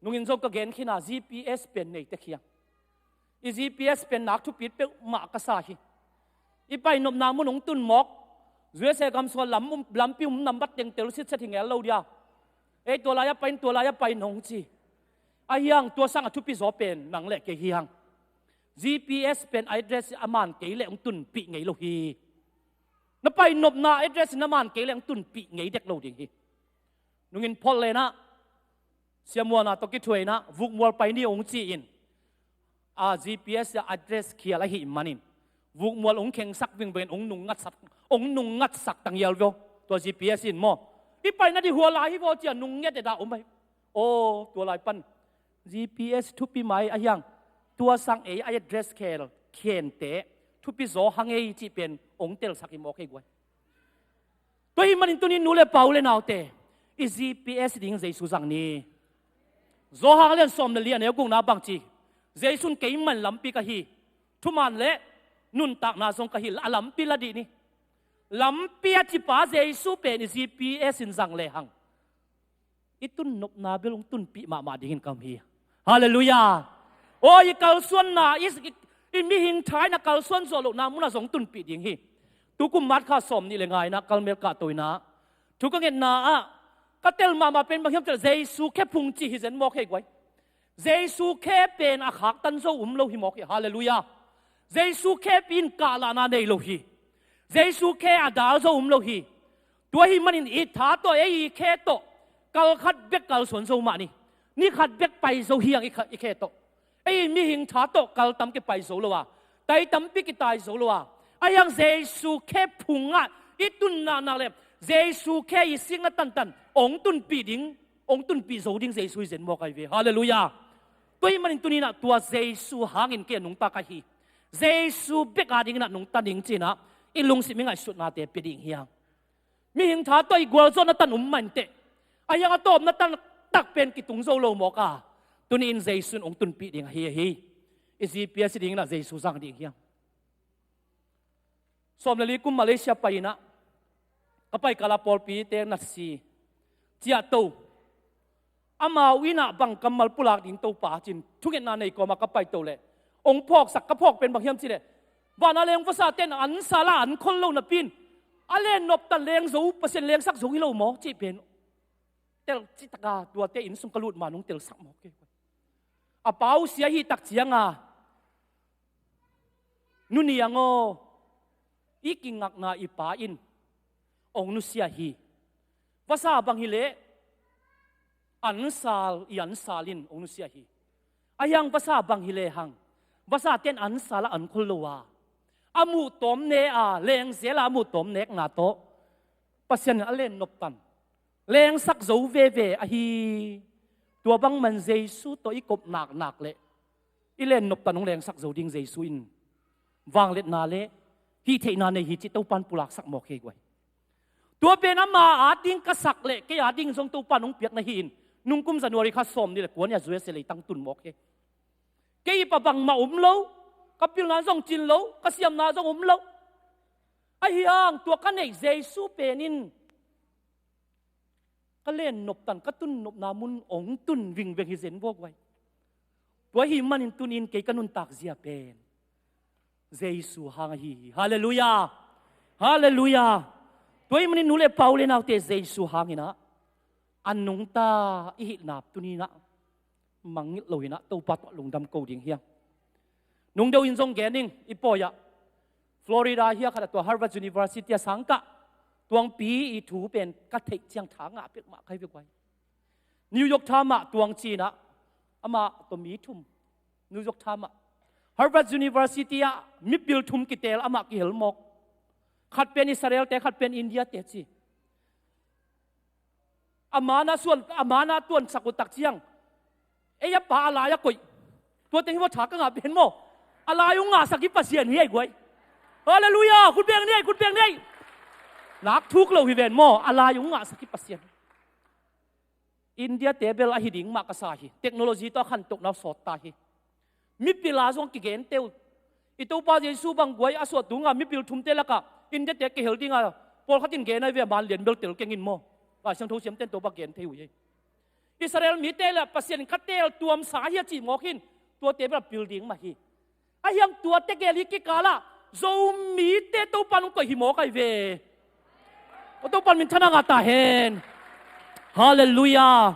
nungin zong ka gen khin a, G P S pen nei tek hi hang. I G P S pen nak thupi peuhmah ka sa hi. I pai nopna mun hong tun mawk, U S A gam sungah lam um, lampi um nambat teng tel sitset hi ngel lo dia. Ei, tua lai-ah pai in, tua lai-ah pai in hong ci. Ahi hang tua sang a thupi zaw pen nang le kei hi hang. G P S pen address a man kei leh hong tunpih ngei lo hi. Na pai nopna address in a man kei leh hong tunpih ngei dek lo ding hi. Nungin Portland ah Sia Muan a tawh kithuah in ah Vukmual pai ni hong ci-in, a G P S address khial ahih manin Vukmual hong khengsak vingveng in hong nungngatsak, hong nungngatsak tangial vio. Tua G P S in maw, i paina ding hua lai hi vaw ci-a nungnget et a om ahi. Aw, tua lai pan G P S thupi mai ahi hang, tua sang ei address khel khente thupi zaw hang ei cih pen hong telsak hi mawk hi guai. Tua ahih manin tuni-in nu le pa u le naute, i G P S ding Jesu zang ni. Johan a lian sawm le li a neu gukna bang ci, Jesu in keimah in lampi ka hi, thuman le nuntakna zong ka hi, a lampi la dih ni. Lampi a cipa Jesu pen i G P S in zang lehang i tun nopna bel hong tunpih mahmah dingin ka om hi. Halleluiah. Aw, i kalsuanna, i, i, i mihing tha in a kalsuan zawh lohna munah zong tunpih ding hi. Tukum March kha sawm nih le nga in ah Kalmel kahto in ah thu ka ngetna ah ka tel mahmah pen bang hiam cihleh Jesu khe phung cih hi zen mawk hi ei guai. Jesu khe pen a khaktan zo um lo hi mawk hi. Halleluiah. Jesu khepi in kahlahna nei lo hi. Jesu khe a dal zo um lo hi. Tua ahih manin i tha tawh, ei i khe tawh kal khat bek kalsuan zo mah ni. Ni khat bek pai zo hi hang i kha-, i khe tawh. Ei mihing tha tawh kal tam kipai zo lo a, tai tampi kitai zo lo a, ahi hang Jesu khe phungah i tun naknak le Jesu khe i sikna tantan hong tunpih ding, hong tunpih zo ding Jesu hi zen mawk ahi ve. Halleluiah. Tua ahih manin tuni-in ah tua Jesu hangin kei a nungta ka hi. Jesu bek adingin ah nungta ning ci-in ah i lungsim i ngaihsutnate pia ding hi hang. Mihing tha tawh i gualzawhna tan um mah inteh, ahi hang a tawpna tan tak pen kitung zo lo mawk a, tuni-in Jesu in hong tunpih ding ahi hi. I G P S dingin ah Jesu zang ding hi hang. Sawm le li kum Malaysia pai in ah ka pai kal a pawlpite natsi ciahto, amau in ah bang kammal pulak ding Topa ci-in thungetna nei kawmah ka paito leh hong phawksak, ka phawk pen bang hiam cihleh, vanah leng vasate in an sal a an khol lo napi-in a lennop tan leng zo, Pasian lengsak zo hi lo maw cih pen tel citak a, tuate inn sung ka lut ma-in hong telsak mawk hi. A pau sia hi tak ciang a, Nu Niang aw, i kingakna i pa in hong nusia hi. Vasa bang hileh an sal, i an sal in hong nusia hi. Ahi hang vasa bang hi lehang, vasate in an sal a an khol lo a, a muh tawm ne a, lengzel a a muh tawm nekna tawh Pasian in a lennop tan lengsak zo veve ahi. Tua bangmah in Jesu tawh i kop naknak leh i lennop tan hong lengsak zo ding Jesu in vangliatna le hih theihna nei hi cih Topa in pulaksak mawk hi ei guai. Tua pen ama ading ka sak leh kei ading zong Topa in hong piak na hi-in, nungkum January kha sawm nih le kua ni-a U S A leitang tun mawk hi. Kei ip ah bangmah om lo, ka pilna zong cin lo, ka siamna zong om lo. Ahi hang tua ka neih Jesu pen in ka lennop tan, ka tunnopna mun hong tun vingveng hi zen vua guai. Tua ahih manin tuni-in kei ka nuntak zia pen Jesu hang ahi hi. Halleluiah. Halleluiah. Tua ahih manin nu le pa, u le naute, Jesu hangin ah a nungta i hih nap tuni-in ah mangngilh lo-in ah Topa tawh lungdam ko ding hi hang. Nungdeuh in zong gen ing, i pawi ah Florida hi a khat ah, tua Harvard University a sangkah tuangpi i thu pen ka theih ciang tha ngah peuhmah ka hi ve guai. New York Times ah tuang ci-in ah amah tawh mi thum, New York Times ah, Harvard University ah mipil thum kiteel, amah kihel mawk. Khat pen Israel-te, khat pen India-te ci. A man a suan, a man a tuansak uh tak ciang, ei a pa a lai a koih. Tua teng hi vua, tha ka ngah pen maw. A lai hong ngahsak hi Pasian hi ei guai. Halleluiah. Khut beng ni ei, khut beng ni ei. Nak thuk lo hi ven maw, a lai hong ngahsak hi Pasian. India-te bel ahi ding mah ka sa hi. Technology tawh a khantohna uh sawt ta hi. Mipil a zong kigente uh. I Topa Jesu bang guai a suah tunga mipil thumte lakah India-te kihel dinga pawlkhat in gen ahi ve, a man lian bel tel keng in maw. Lai Siangtho siamten Topa gen thei uh hi. Israel mite lah Pasian in ka teel tuamsa hi a cih mawk in, tuate bel a pil ding mah hi. Ahi hang tuate gel hi kikalah Zomite Topa in hong koih hi mawk ahi ve. Aw, Topa in minthanna ngah ta hen. Halleluiah.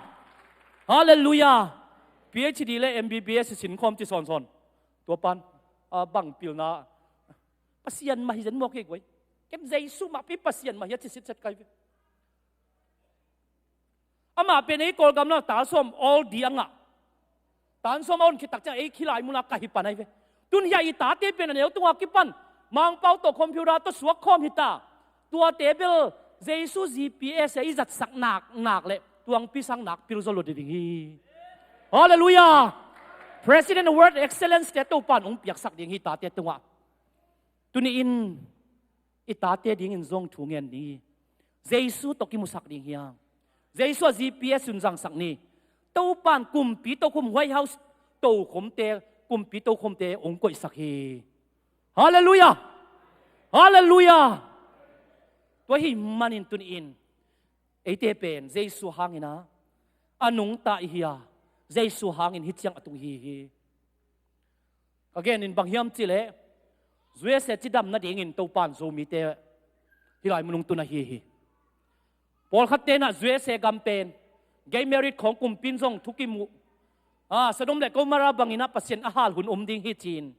Halleluiah. PhD le MBBS sinkhawm ci sawnsawn. Tua pan, a, bang pilna, Pasian mah hi zen mawk hi guai. Ken Jesu mah pi, Pasian mah hi a ci sitset ka hi ve. Amah pen ei Kawlgam lam tan sawm awl ding a ngah. Tan sawm a on khit tak ciang ei khilai munah ka hi pan ahi ve. Tun hiah i tate pen a neu tungah kipan Mangpau tawh computer tawh suak khawm hi ta. Tuate bel Jesu GPS a i zatsak nak, nak le tuangpi sang nak pil zaw lo ding hi. Halleluiah. President Award, Excellence te Topa in hong piaksak ding hi tate tungah. Tuni-in i tate dingin zong thu ngen ni. Jesu tawh kimusak ding hi hang. Jesu a GPS un zangsak ni. Topa in kumpi tokhom, White House tokhomte, kumpi tokhomte hong koihsak hi. Halleluiah. Halleluiah. Tua ahih manin tuni-in eite pen Jesu hangin ah a nungta i hi a, Jesu hangin hih ciang a tung i hi hi. Ka genin bang hiam cih leh, USA cidam nadingin Topa in Zomite hih lai mun hong tun ahi hi. Pawlkhatte in ah USA gam pen gay marriage khawng kumpi in zong thukim uh, a, Sodom le Gomorrah bangin ah Pasian a hal hun om ding hi ci-in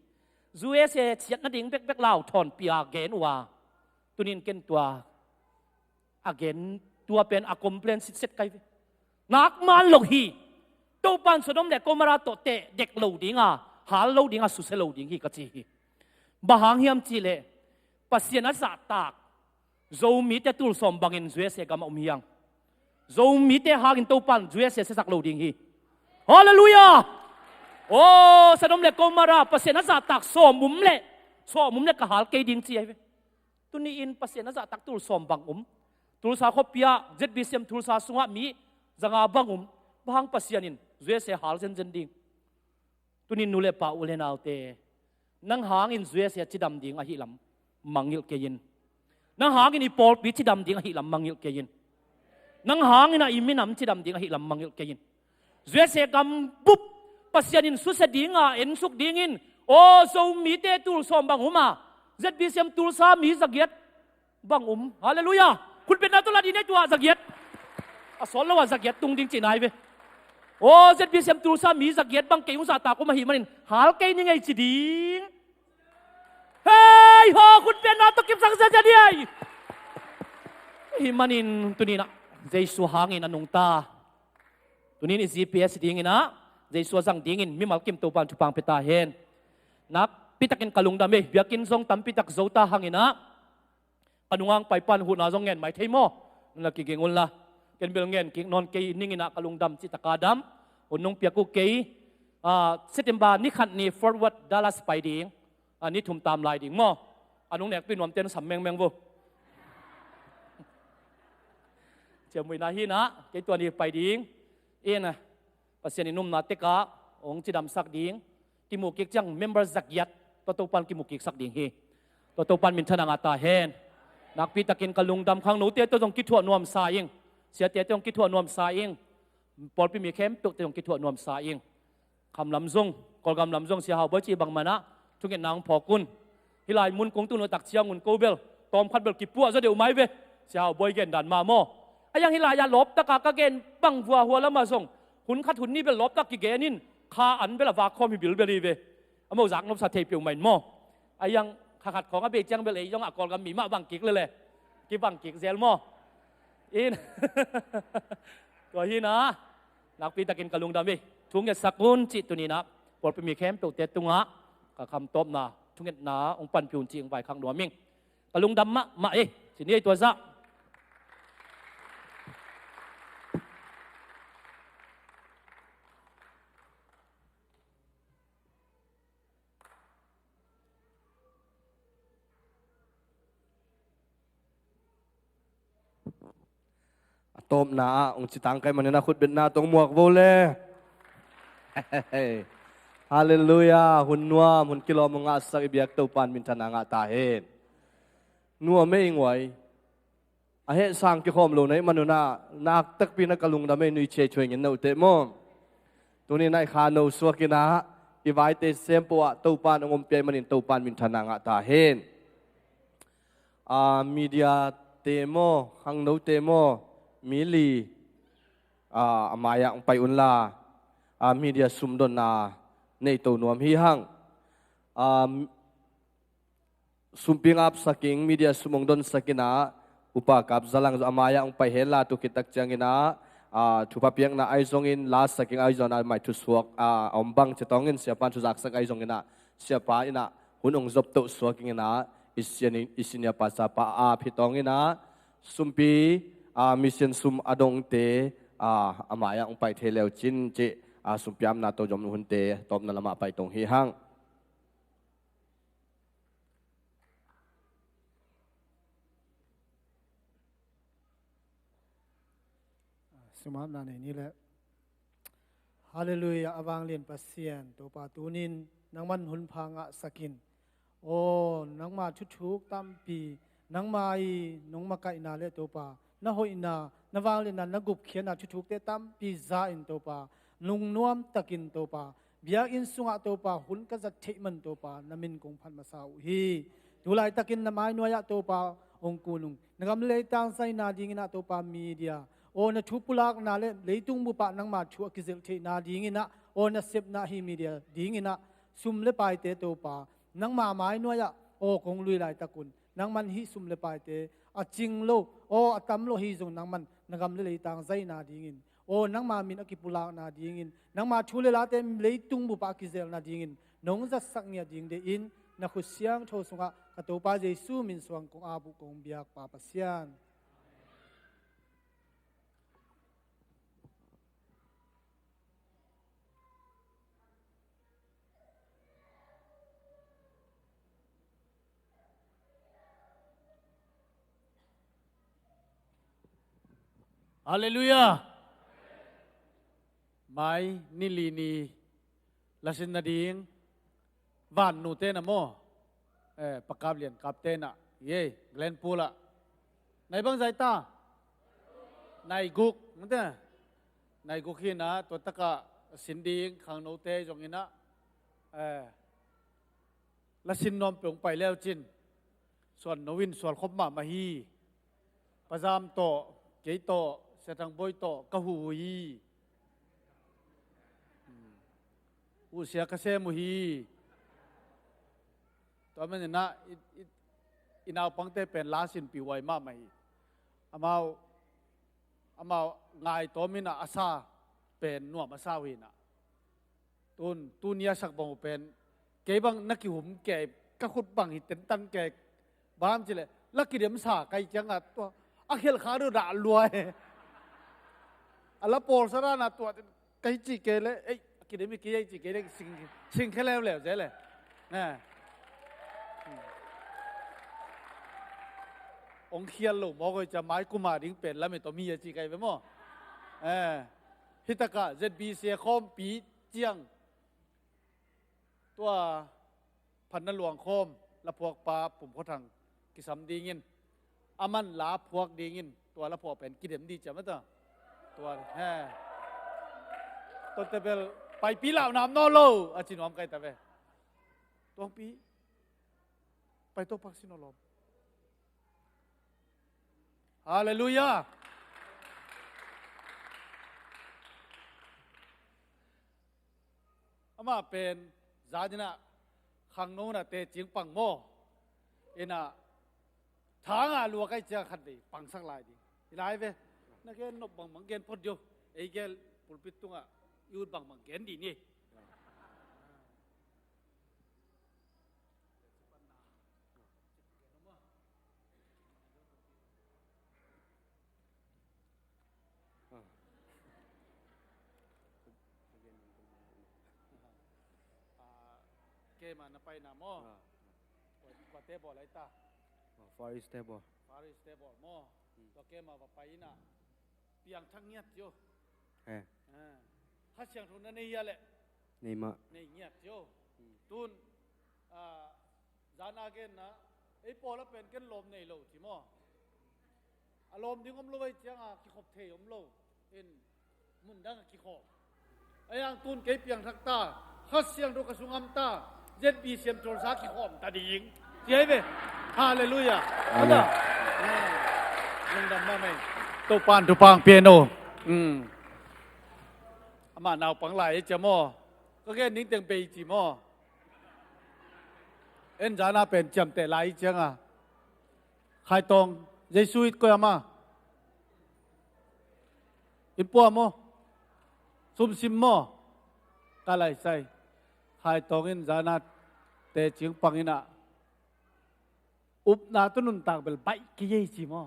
USA ciat nading bekbek lau thawnpih a gen uh a, tuni-in ken tua a gen, tua pen a complain sitset ka hi ve. Nak man lo hi. Topa in Sodom le Gomorrah tawh teh dek lo ding a, hal lo ding a, susia lo ding hi ka ci hi. Bang hang hiam cih leh Pasian a zahtak Zomite tul sawm bangin USA gam a om hi hang. Zomite hangin Topa in USA siasak lo ding hi. Halleluiah. Aw, Sodom le Gomorrah Pasian a zahtak sawm om leh, sawm om leh ka hal kei ding ci ahi ve. Tuni-in Pasian a zahtak tul sawm bang om. Tulsa khuapi ah, ZBCM Tulsa sungah mi za nga bang om. Bang hang Pasian in USA hal zenzen ding. Tuni-in nu le pa, u le naute, nang hangin USA cidam ding ahih lam mangngilh kei in. Nang hangin i pawlpi cidam ding ahih lam mangngilh kei in. Nang hangin ah i minam cidam ding ahih lam mangngilh kei in. USA gam bup Pasian in susia ding a, ensuk dingin, aw, Zomite tul sawm bang om a, ZBCM Tulsa mi zagiat bang om. Halleluiah. Khutbetna tawh la dih ni ei, tua zagiat. A sawt lo a zagiat tung ding cihna hi ve. Aw, ZBCM Tulsa mi zagiat bang kei hong zahtak om ahih manin hal kei ning ei ci ding. Hei haw, khutbetna tawh kipsak ziahziah ni ei. Ahih manin tuni-in ah Jesu hangin a nungta, tuni-in i GPS dingin ah, Jesu a zang dingin mimal kim Topa in thupha pia ta hen. Nakpi takin ka lungdam ei, biakinn zong tampi tak zo ta hangin ah, ka nunga hong paipa in huhna zong ngen mai thei maw? Nang la kiging un la. Ken bel ngen kik nawn kei ning in ah, ka lungdam cih tak a dam hun nong piak uh kei. Ah, September ni khat ni Fort Worth, Dallas pai ding. Ah, ni thum tam lai ding maw? A nung nekpi nuamte in sam mengmeng vo. Ciamnuihna hi-in ah, kei tua ni pai ding. In ah, Pasian in omna tek ah hong cidamsak ding. Kimuh kik ciang member zagiat tua Topa in kimuh kiksak ding hi. Tua Topa in minthanna ngah ta hen. Nakpi takin ka lungdam, khangnote tawh zong kithuah nuamsa ing. Siate tawh zong kithuah nuamsa ing. Pawlpi mi khempeuhte zong kithuah nuamsa ing. Kham lam zong, Kawlgam lam zong, Sia Hau Bawi cih bangmah in ah thungetna hong phawk un. Hih lai mun kong tun uh tak ciangun ko bel tawmkhat bel kipuah zaw deuh mai ve. Sia Hau Bawi gen dan mah maw. A iang hi lai-ah lawptaka ka gen bang vua hua lamah zong hun khat hun nih bel lawptak kigen in, kha an bel a vak khawm hi bilbel hi ve. A mozak nopsa thei peuhmah in maw. A iang kha khat khawng a bei ciang bel ei zong a Kawlgam mi mah bang kik lele. Kibang kik zel maw. In tua hi na, nakpi takin ka lungdam hi. Thu ngetsak un cih tuni-in ah pawlpi mi khempeuhte tungah ka khamtawpna thungetna hong panpih un cih hong vaikhak nuam ing. Ka lungdam mahmah hi. Ci ni ei tua zah. A tawpna ah hong ci tangkai manin a khutbetna tawh hong muak vo le. Halleluiah. Hun nuam, hun kilawm hong ngahsak i biak Topa in minthanna ngah ta hen. Nuam ei, i nguai. A heh sang kikhawm lo na hih manun ah nak takpi in ah ka lungdam ei, nuih ciaciai ing in, note maw. Tuni-in ah i kha no suak in ah, i vaite sem peuh ah Topa in hong ompih ahih manin Topa in minthanna ngah ta hen. A, media te maw, khangnote maw, mi li, a, a mai-ah hong pai unla, a, media sumdonna nei to nuam hi hang. A, sumpi ngapsak ing, media sum hong donsak in ah, Upa Kap Za Lang zong a mai-ah hong pai henla, tu khit tak ciangin ah, a, thupha piakna ahi zongin, lasak ing ahi zongin ah, mai thusuak, a, a om bang ci tawngin, siapa in thuzaksak ahi zongin ah, siapa in ah hun hong zop toh suak ing in ah, i senior, i senior pastor pa a ap hi tawngin ah, sumpi, a, mission sum a dongte, a, a mai-ah hong pai thei leu cin cih, a, sumpi apna tawh zom hunte tawpna lamah pai tong hi hang. Sumapna nei ni leh. Halleluiah, a vanglian Pasian Topa, tunin nangman hun pha ngahsak in. Aw, nangma thuthuk tampi, nangma i nong makaihna le Topa, na hoihna, na vangliatna, na gupkhiatna thuthukte tampi za in Topa, lungnuam takin Topa, biakinn sungah Topa, hun ka zat theih man Topa, na min kong phat masa uh hi. Tu laitakin na mai nuai-ah Topa hong kun ung. Na gam le leitang zaina dingin ah Topa, media, aw, na thu pulakna le leitung bupah nangma thu a kizelh theihna dingin ah, aw, na sepna hi media dingin ah, sum le paite Topa, nangma mai nuai-ah, aw, kong lui laitakun, nangman hih sum le paite a cing lo, aw, a tam lo hi zong nangman na gam le leitang zaina dingin, aw, nangma min a kipulakna dingin, nangma thu le late leitung bupah a kizelhna dingin nong zatsak ngiat ding deihin, na khut siangtho sungah ka Topa Jesu min suang kong ap uh, kong biak Pa Pasian. Halleluiah. Mai ni li ni lasin nading, Van nute na maw, eh, Pa Kap Lian Kap te na, ye, Glenpool ah. Nai bang zai ta? Nai guk, mate. Nai guk hi na, tua taka sin ding khangnote zong hi na, eh, lasin nuam peuh hong pai leu cin. Suan no in sual khop mahmah hi. Pa Zam tawh, kei tawh, Sia Thang Bawi tawh ka huh uh hi. Hmm. Huhsia ka sem uh hi. Tua manin ah i, i, i naupangte pen la sinpih huai mahmah hi. Amau, amau ngai tawm in ah a sa pen nuam a sa uh hi na. Tun, tuni a sak bang uh pen, kei bang na kihum kei, ka khut bang hi tentan kei. Bang hang hiam cih leh, la kidem sa ka hih ciangin tua a khelh kha deuh dah lua e. A la pawl sa dan a tua ka hih cih kei leh, ei, a kidem hi kei, ei cih kei leh sing, sing khe leuleu zel e. Eh. Hong khial lo mawk hi cia, mai kum a ding pen lamet om hi a cih ka hi ve maw. Eh. Hi takah Z B C a khawmpi ciang tua phatna luang khawm laphuakpa Pum Khua Thang kisam dingin, aman laphuak dingin tua laphuak pen kidem ding ciam a ta. Tua, he. Tua tebel paipi lau nam nawn lo a ci nuam ka hi ta ve. Tuangpi pai to pak si nawn lo. Halleluiah. Amah pen zan in ah khangno in ah teci pang maw? In ah thang ah lua ka hih ciang khatvei pangsak lai ding hi lai ve. Na gen nop bangbang gen phot dih o. Ei gel pulpit tungah i ut bangbang gen dih ni. Ah. Ah, keima na paina maw? Ah. Kua, kuate bawl ai ta? Ah, Far East te bawl. Far East te bawl maw? Hmm. Tua keima va pai in ah piangthak ngiat cio. Eh. Ah. Kha Siangtho na nei hia leh? Nei mah. Nei ngiat cio. Hmm. Tun, ah, zan a genna, ei pawl a pen ken lawm nei lo ci maw? A lawm ding om lo ahih ciangin kikhop thei om lo. In mun dang a kikhawm. A yang tun kei piangthak ta, Kha Siangtho ka sung om ta, Z B C M tolsa kikhawm ta ding. Ci hi ve. Halleluiah. Amen. Ada. Lungdam mahmah. Topa'n thupha pia hen aw. Hmm. Amah naupang lai hi cia maw? Ka gen ning teng bei ci maw? En zan a pen ciamteh lai hi ciangin. Khai Tawng, Jesu it koi ama. In pua maw? Sumsim maw? Ka lai sai. Khai Tawng in zan a teci pang in ah. Upna tawh nuntak bel baih kei ei ci maw?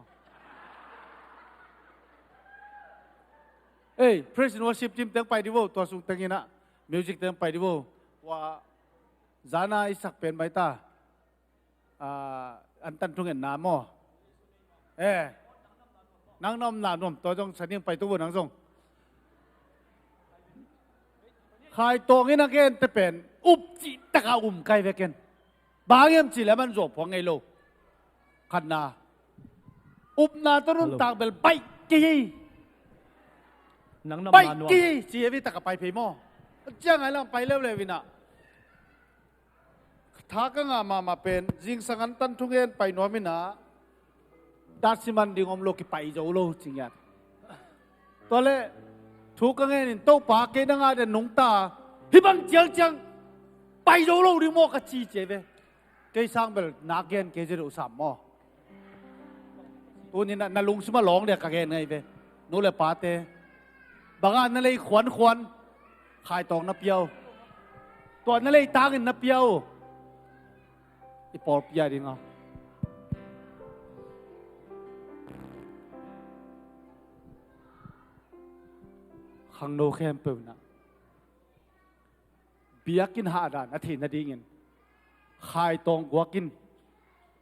Ei, praise and worship team teng pai dih vo, tua sung teng in ah. Music teng pai dih vo. Tua zan a i sak pen mai ta. Ah, antan thungetna maw? Eh. Nang na omna nuam tua zong sa ning pai tu vo nang zong. Khai Tawng in a gente pen up cih taka um kai vek in. Bang hiam cih leh aman zuau phuang ngei lo. Khatna. Upna tawh nuntak bel baih kei hi. Nang na omna nuam. Baih kei hi. Ci hi ve, taka pai phei maw? Ciang ai lang pai leuleu in ah. Tha ka ngah mahmah pen, zingsang antan thungen pai nuam in ah, datsimang ding om lo, kipai zo lo ci ngiat. Tua leh, thu ka ngen in Topa kei nang a den nungta, hih bang ciangciang pai zo lo ding maw ka ci ci hi ve. Kei sang bel nak gen kei zia deuh sam maw? Tuni-in ah na lungsim a lawng dia ka gen ngei ve. Nu le pate, bang a na lei khuankhuan, Khai Tawng na pia uh. Tua na lei tangin na pia uh. I pawlpi a ding a. Khangno khempeuh in ah biakinn hahdan a theih nadingin Khai Tawng guak in,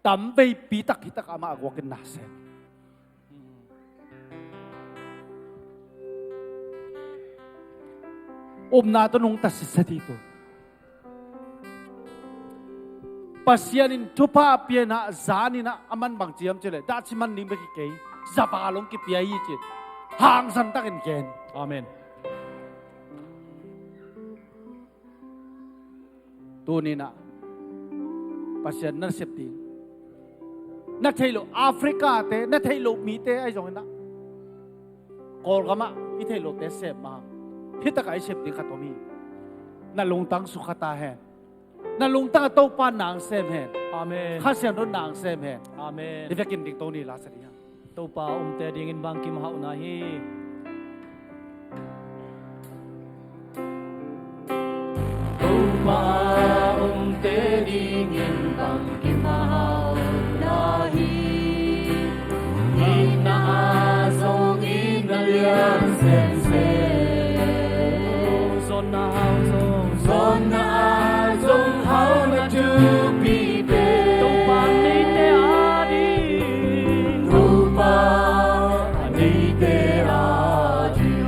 tamveipi tak hi tak amah guak in na sem. Upna tawh nungta sitset hi tu. Pasian in thupha a pia in ah, zan in ah, aman bang ci hiam cih leh, datsimang ding bek hi kei, zava long kipia hi ci. Hangsan takin gen. Amen. Tuni-in ah Pasian na sep ding, na theih loh Africa te, na theih loh mite ahi zongin ah, Kawlgam ah i theih lohte sep mah, hih takah i sep ding khat om hi. Na lungtang sukha ta hen. Na lungtang ah Topa nang sem hen. Amen. Kha Siangtho nang sem hen. Amen. Hih vekin dingto ni, la sa ding a. Topa omte dingin bangkim hauhna hi. Topa omte dingin bangkim hauhna hi. Itna ah zong itna lian semsem. Zonna hau zong, zonna ah zong hauhna thupi pen. Topa neite ading. Topa neite ading.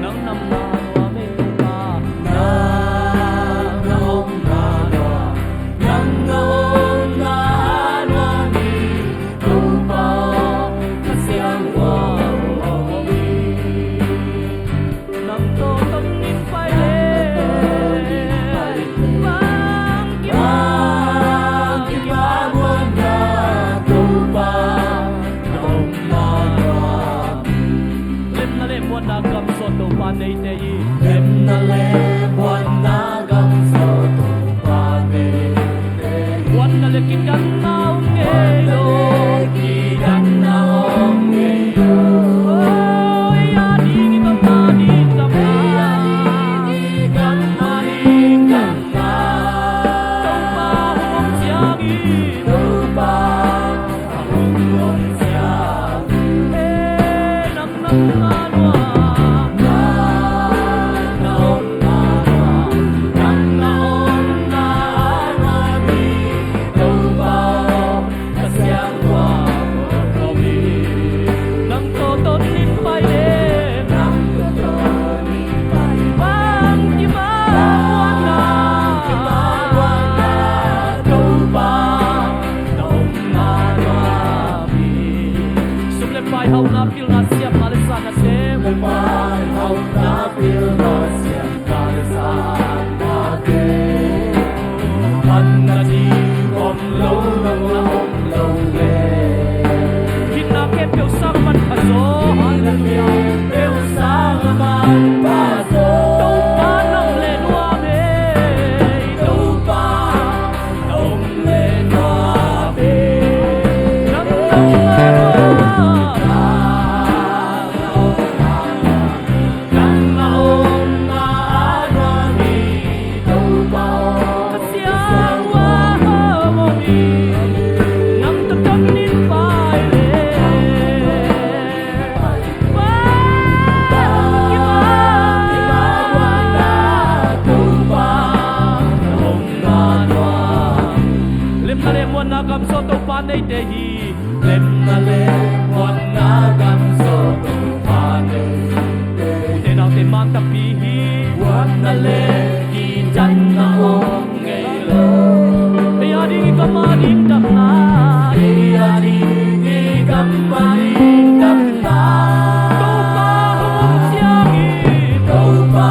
Nang na omna nuam e Topa. Nang na omna nuam. Nang na omna nuam hi. Topa Kha Siangtho nuam hi. Nang tawh tawng in pai le, bangkim hau. Leite hi, lemna le muanna gam zaw Topa neite. Ute naute, man tampi hi, muanna le kitanna om ngei lo. Ei a ding i gam a ding damna, ei a ding i gam a ding damna, Topa hong om ciang hi, Topa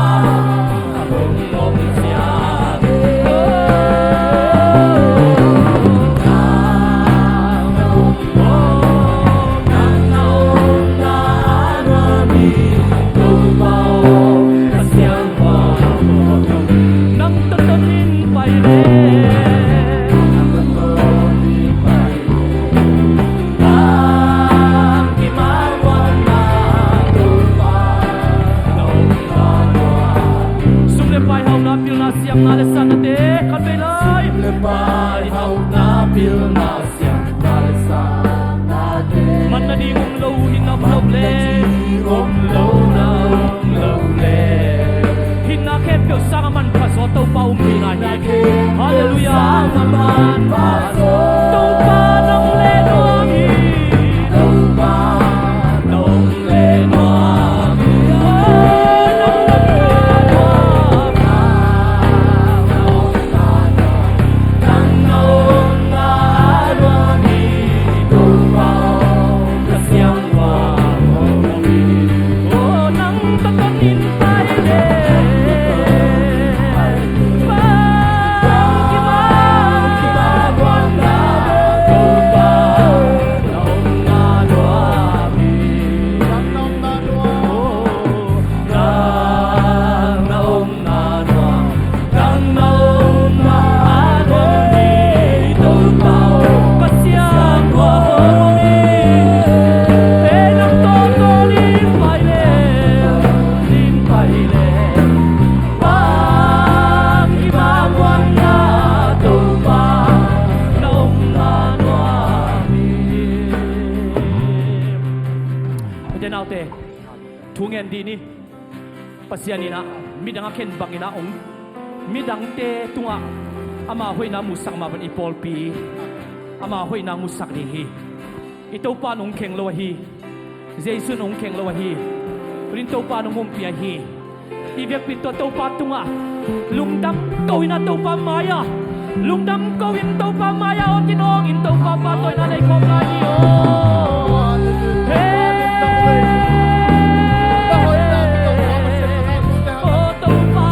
Sum le pai, hauhna, pilna, siamna le satnate khat vei lai. Sum le pai, hauhna, pilna, siamna le satnate. Man nading om lo, hinna om lo le. Man nading om lo, na om lo le. Hinna khempeuh sangah manpha zaw Topa om hi. Hinna khempeuh sangah manpha zaw. Halleluiah. Topa nong le nuam hi. Topa nong Ute naute, thu ngen dih ni. Pasian in ah midang a khen bangin ah hong, midangte tungah ama hoihna musak mah bangin i pawlpi ama hoihna musak ding hi. I Topa in hong kheng lo ahi. Jesu in hong kheng lo ahi. Rin Topa in hong ompih ahi. I vekpi tua Topa tungah lungdam ko in ah Topa mai-ah, lungdam ko in Topa mai-ah aw kinawng in Topa pahtawina nei khawm lai ni aw. Hey! Aw Topa.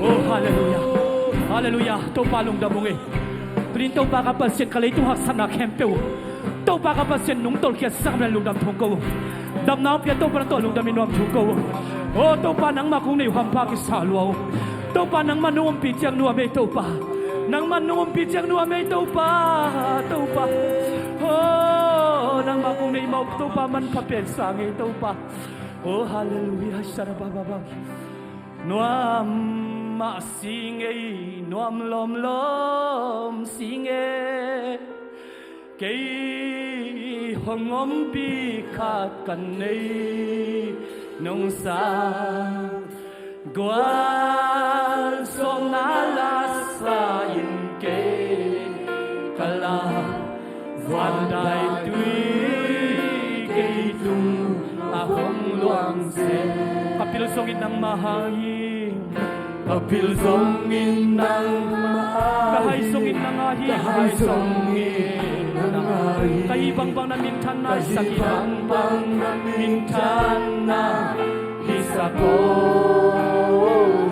Oh, halleluiah. Halleluiah. Topa lungdam ung ei. Tuni-in Topa ka Pasian, ka leitung haksatna khempeuh Topa ka Pasian nungtolh khiatsak mah lungdam thong ko. Damna hong pia Topa, na tawh lungdam i nuam thong ko. Oh Topa, nangmah kong nei uh hampha kisa lua uh. Topa, nangmah nong ompih ciang nuam ei Topa. Nangmah nong ompih ciang nuam ei Topa. Topa, oh nangmah kong nei mah uh Topa, manpha pen sang ei Topa. Oh halleluiah. Sharabababa. Nuam mah sing ei, nuam lawmlawm sing ei. Kei hong ompih khat ka nei, nong sang gualzawhna la sa in kei ka la. Vandaitui kei tungah hong luang seh. Ka pil zongin nangmah hi. Ka pil zongin nangmah hi. Ka hai zongin nangmah hi. Ka hai zongin nangmah hi. Ka hih bangbang na minthanna hi sak hi. Ka hih bangbang na minthanna hi sak hi.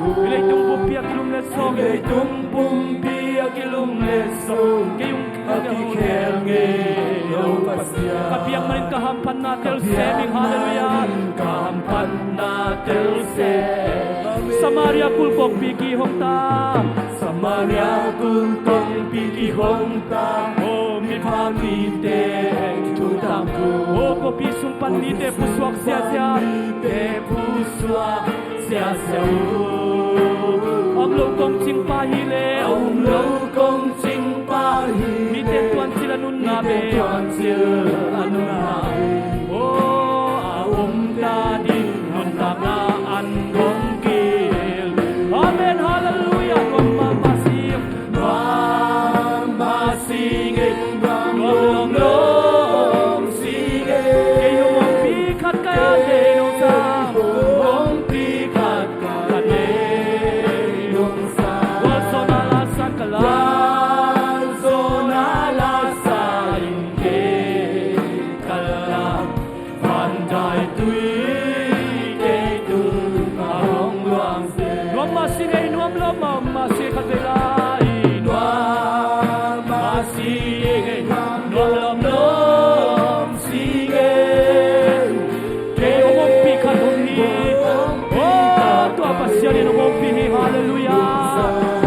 Hih leitung pumpi a kilumlet sawm. Hih leitung pumpi a kilumlet sawm. Kei hong kikhel ngei lo Pasian. Ka biak manin ka hamphatna tel sem ing. Halleluiah. Ka hamphatna tel sem. Samaria kulh kongpi kihong ta. Samaria kulh kongpi kihong ta. Oh, mipha mite thu tangko. Oh, khuapi sung pan mite pusuak siasia. Mite pusuak siasia uh. A um lo kong cingpa hi leh. A um lo kong cingpa Mite tuancil a nunna be, tuancil a nunna be. Oh, a om ta ding nuntakna an hong kil. Amen, halleluiah. Nuam mahmah sing, nuam mahmah sing e, nuam lawmlawm sing e. Kei hong ompi khat ka ya le nong sa, hong ompi khat ka le nong sa. Gualzawhna la san ka la, gualzawhna la sa in kei ka la. Vandaitui kei tungah hong luang seh. Nuam mahmah sing e, nuam lawm mahmah sing e, khat vei lai. Nuam mahmah sing e, nuam lawmlawm sing e. Kei hong ompi khat hong hi. Oh, tua Pasian in hong ompi hi, halleluiah.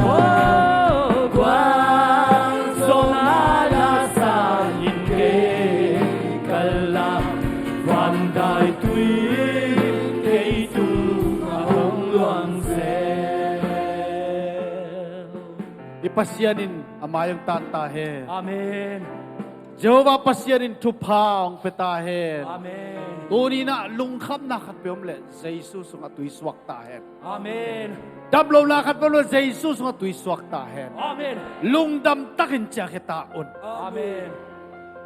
Oh, gualzawhna la sa in kei ka la, vandaitui kei tungah hong luang seh. I Pasian in a mai hong tan ta hen. Amen. Jehovah Pasian in thupha hong pia ta hen. Amen. Tuni-in ah lungkhamna khat peuh om leh Jesu sungah tui suak ta hen. Amen. Damlohna khat peuh om leh Jesu sungah tui suak ta hen. Amen. Lungdam takin ciahkhia ta un. Amen.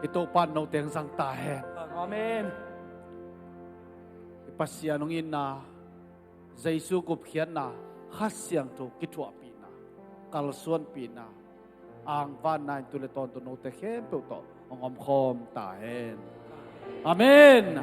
I Topa in note hong zang ta hen. Amen. I Pasian hong itna, Jesu gupkhiatna, Kha Siangtho kithuahpihna, kalsuanpihna, angvanna in tu le tawntung note khempeuh tawh hong omkhawm ta hen. Amen.